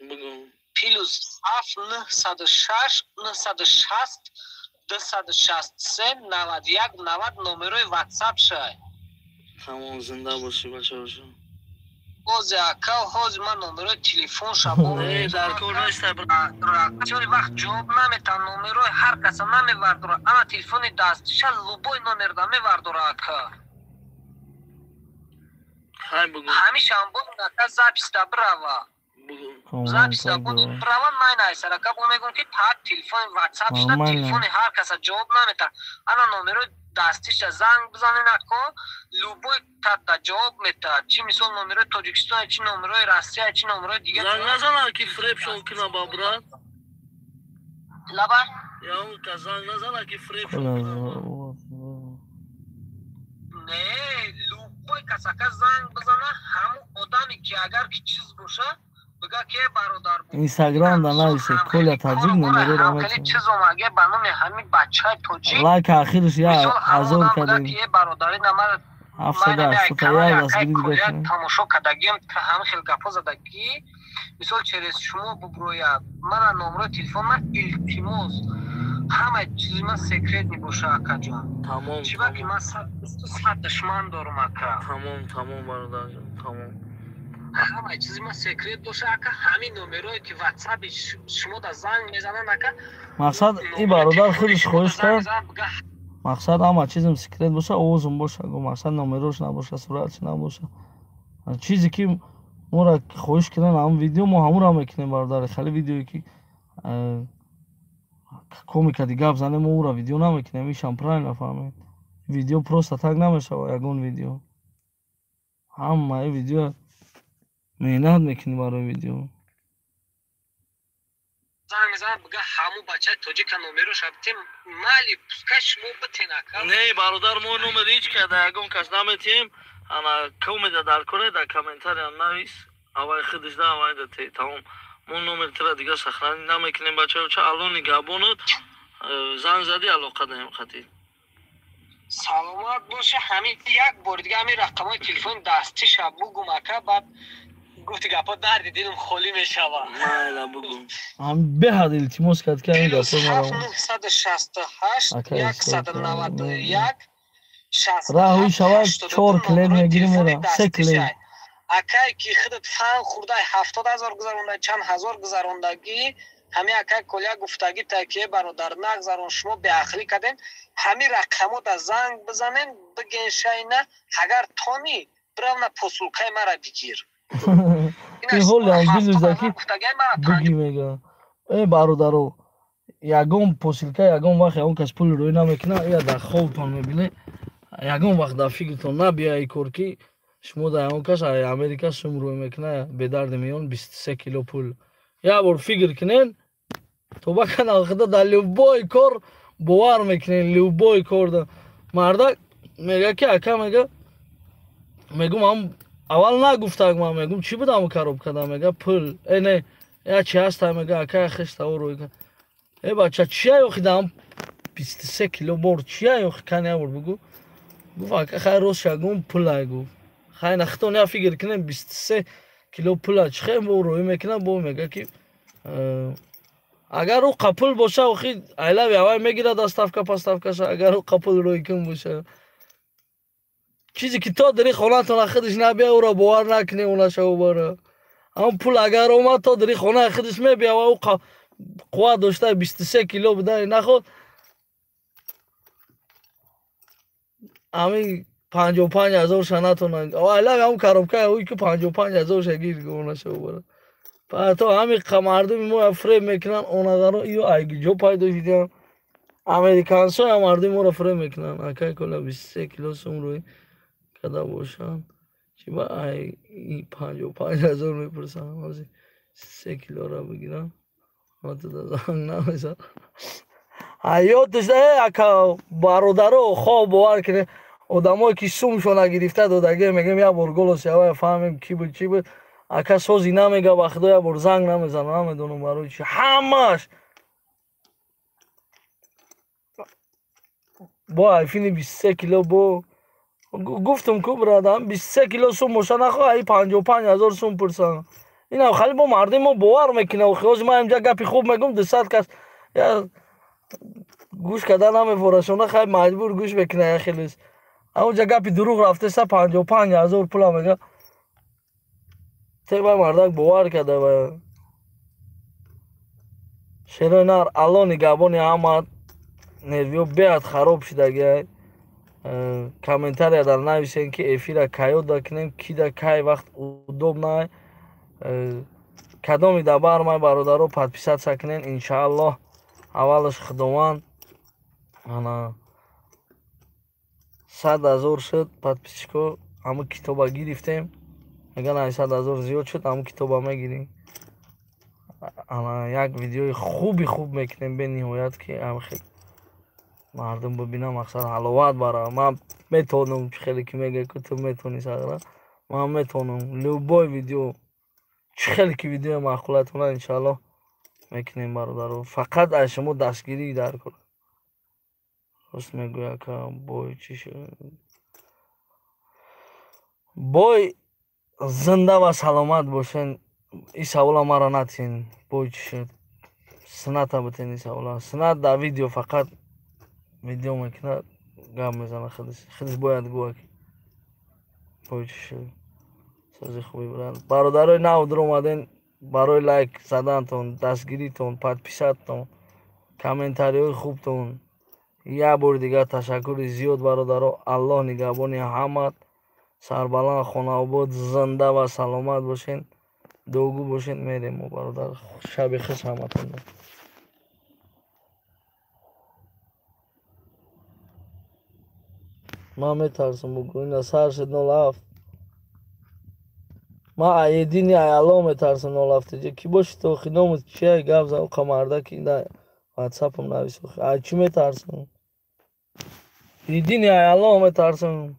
+7 906 960 263 91 90, номерои ватсап шай.
Тамом, зинда бошӣ, бачаошо.
Ҳози, ака, ҳози ман номерои телефонша
дар кор неста.
Вақт ҷавоб наметан, номерои ҳар каса намевардора, ана телефони дастиша любой номерда мевардора, ака. Ҳамишам бо, ака, записта бирава, записта бирава, найнайсар, ака, бо мегӯм, ки та телефони ватсапшда телефони ҳар каса ҷавоб наметан, ана номерои дастиша занг бизанен, ако, любой тата ҷавоб метаҳад, чи мисол номерои Тоҷикистон, чи номерои Россия, чи номерои дигар.
Занг назанад, ки фребшон куна, ба брат.
Лаба.
Ка занг назанад, ки фребшон куна.
Не, любой касака занг бизана, ҳамун одаме, ки агар ки чиз боша, бига, ки бародар.
Инстаграм да нависе Коля Таҷик, номероро.
Чиз омаге ба номи ҳамин бачаи тоҷик.
Лайк ахирш я ҳазор кардем.
Бародари намар
781 дастгирӣ дига.
Тамошо кардагиам, ҳамин хел гапҳо задагӣ, мисол, через шумо буброяд мара номерои телефон ман, илтимос, ҳамаи чизи ман секрет мебоша, акаҷон.
Тамом.
Чиба ки ман 100 душман дорум, ака.
Тамом, тамом, бародарҷон, тамом.
Ҳамаи чизи ман секрет боша, ака, ҳамин номерое, ки ватсапи шумо да занг мезананд, ака.
Мақсад, ин бародар худаш хоҳиш кард, мақсад, ҳама чизм секрет боша, овозум боша, гу, мақсад, номерош набоша, суратш набоша. Чизе ки моро хоҳиш кунанд, ҳамн видео мо ҳамонро мекунем, бародари. Хеле видеое, ки комикади гап занем, мо ӯро видео намекунем. Ишам правильно фаҳмед, видео просто так намешава. Ягон видео, ҳамаи видео меҳнат мекунӣ барои видео.
Занг мезанад, бига, ҳамун бачаи тоҷика номероша битем, майли, пускай шумо битен, ака.
Не, бародар, мо номер ҳеҷ када ягон кас наметиҳем. Ана комеда дар коре, дар комментариям навис, авай худиш да, авай да, тамом. Мо номер тира дига сохранить намекунем, бачаоча. Алло нигаҳбонот, занг задӣ, алоқа даем хати.
Саломат боша. Ҳамин як бори дига ҳамин рақамҳои телефони дастиша бугум, ака, баъд гуфти гапҳо дарди дилам холӣ мешавад.
Майла, бугу. Беҳад илтимос кард, ки ҳамин гапҳо.
968 191.
Раҳои шавад, чор клиент мегирим, мера се клиент.
Акай, ки худат фан хурдай, 70 000 гузаронда, чанд ҳазор гузарондагӣ, ҳамин акай Коля гуфтагӣ, таки бародар, нагзарон, шумо беақлӣ кардем. Ҳамин рақамо да занг бизанем, биген, шайна, агар тони, биравна, посылкаи мара бигир.
Ин ҳоли ҳам ки буги, мега, э бародаро, ягон посылка ягон вақт ягон кас пули рӯй намекунад. Я дар хобтон мебинед, ягон вақт дар фикртон набия и кор, ки шумо дар ягон кас Америка сум рӯй мекунад, бедарди миён 23 кило пул. Як бор фикр кунед, тоба канал худа, дар любой кор бовар мекунед, любой кор. Мардак мега, ки ака, мега, мегум, ам аввал нагуфтак, ман мегум, чӣ будам коробкада? Мега, пул, э не, я чи ҳаста, мега, ака, хешта рӯй. Э бача, чия ёхи даам 23 кило бор чия ёхи? Кани, як бор бугу. Гуфт, ака, хай, рост шагум, пулай, гуфт. Хай, нахтон я фикр кунем, 23 кило пула чӣ хел бо рӯй мекунад? Бо мега, ки агар ӯ қапул боша, охи айлави авай мегирад, доставка поставкаша, агар ӯ қапул рӯй кун боша. Чизе ки то дари хонатона худаш набия, ӯро бовар накунӣ, унашава бара. Ам пул агар омад, то дари хона худаш мебия ва ӯ қувват дошта 23 кило буда наход. Ами 55 ҳазор ша натонанд. Айлак ҳамун коробкаи ӯ ки 55 ҳазор ша гир гунаша бара. То ҳами мардуми мо фреб мекунанд, онагаро иё айгиҷо пайдо шудиям. Американсо ҳам мардуми моро фреб мекунанд. Акай кола 23 кило сум рӯй када бошанд. Чи ба ай 55 ҳазор мепурсанд. Ҳозир 3 килора бигирам. Занг намезанам. Ҳаёташ ака бародаро хоб бовар кунед. Одамое ки сумшона гирифта додагӣ мегӯям як бор голос явая фаҳмем ки буд чӣ буд. Ака сози намега ба худо як бор занг намезанам, намедонам барои чӣ. Ҳамаш бо айфини 23 кило бо гуфтам ку брадам 23 кило сум боша нахоҳ ай 55 ҳазор сум пурсам. Инам хали бо мардуми мо бовар мекунад. Охи ман инҷа гапи хуб мегӯм 200 кас я гӯш карда намефорашона, хай маҷбур гӯш мекунад я хелес. Онҷа гапи дурӯғ рафтеса 55 ҳазор пула мега. Те бай мардак бовар карда ба шерои нар. Алло нигаҳбони ҳама. Нервиё беҳад хароб шудагиай. Комментария дар нависем ки эфира каёда кунем, кида кай вақт удобнай. Кадоми дабар май бародаро подписаться кунен иншааллоҳ. Аввалаш Худованд ана 100 ҳазор шуд подписчико, ҳамун китоба гирифтем. Мегӯянд ай 100 ҳазор зиёд шуд, ҳамун китоба мегирем. Ана як видеои хуби хуб мекунем бениҳоят ки ҳам мардум бибинам, мақсад ҳаловат бара. Ман метавонам, чӣ хеле ки мегӯяд ки ту метавонӣ сағра, ман метавонам любой видео, чӣ хеле ки видеои маъқулатона иншааллоҳ мекунем бародаро. Фақат аз шумо дастгирӣ дар кор. Рост мегӯяд ака бой чӣ шуд? Бой зинда ва саломат бошен. Ин савола маро натиҳен. Бой чӣ шуд? Сунната битен ин савола. Суннат дар видео фақат видео мекунад, гап мезанад худаш. Худаш бояд гӯяд ки бой чӣ шуд. Сози хуби брат. Бародарои нав дуромаден барои лайк задантон, дастгиритон, подписатон, комментариҳои хубтон. Як бори дигар ташаккури зиёд бародаро. Аллоҳ нигаҳбони ҳамат. Сарбаланд, хонаобод, зинда ва саломат бошен. Дуогӯ бошен. Мерем мо бародар. Шаби хуш ҳаматон. Ман метарсам бугӯ ина сар шуд 07. Ман айедини ай Аллоҳ метарсам 07 ҷа. Ки боши то охи номут чия гап зан оқа мардаки ина ватсапам навис охи. Ай чӣ метарсам? Едини ай Аллоҳ метарсам.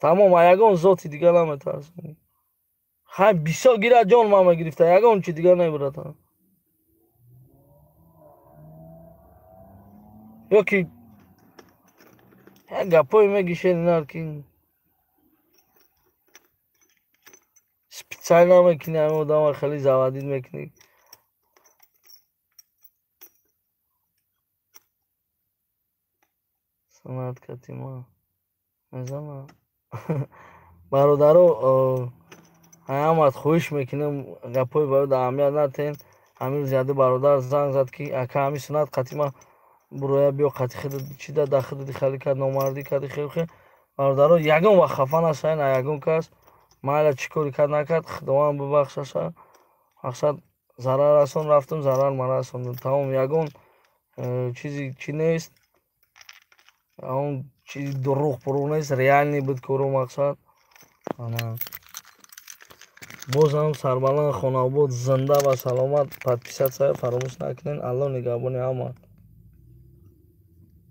Тамом, ай ягон зоти дигар наметарсам. Хай бисёр гира ҷон ман мегирифта, ягон чи дигар набиратам. Ё ки як гапое мегишен инар ки специально мекунӣ ҳамин одама хеле заводид мекунӣ. Санат катима мезанам. Бародаро ҳамат хоҳиш мекунем гапҳои барои аҳамият натиҳен. Ҳамин рӯз яде бародар занг зад ки ака ҳамин суннат қатима буроя биё қати худат чида да худат хали кард номардӣ карди хел хел. Бародаро ягон вақт хафа нашавед аз ягон кас. Майла чӣ коре кард накард Худованд бибахшаша. Мақсад зарар расон рафтам, зарар ма расондам. Тамом, ягон чизи чӣ нест. Он чизи дурӯғ пурӯғ нест, реальный буд коро мақсад. Ана бозам сарбаланд, хонаобод, зинда ва саломат. Подписаться фаромӯш накунед. Аллоҳ нигаҳбони ҳама.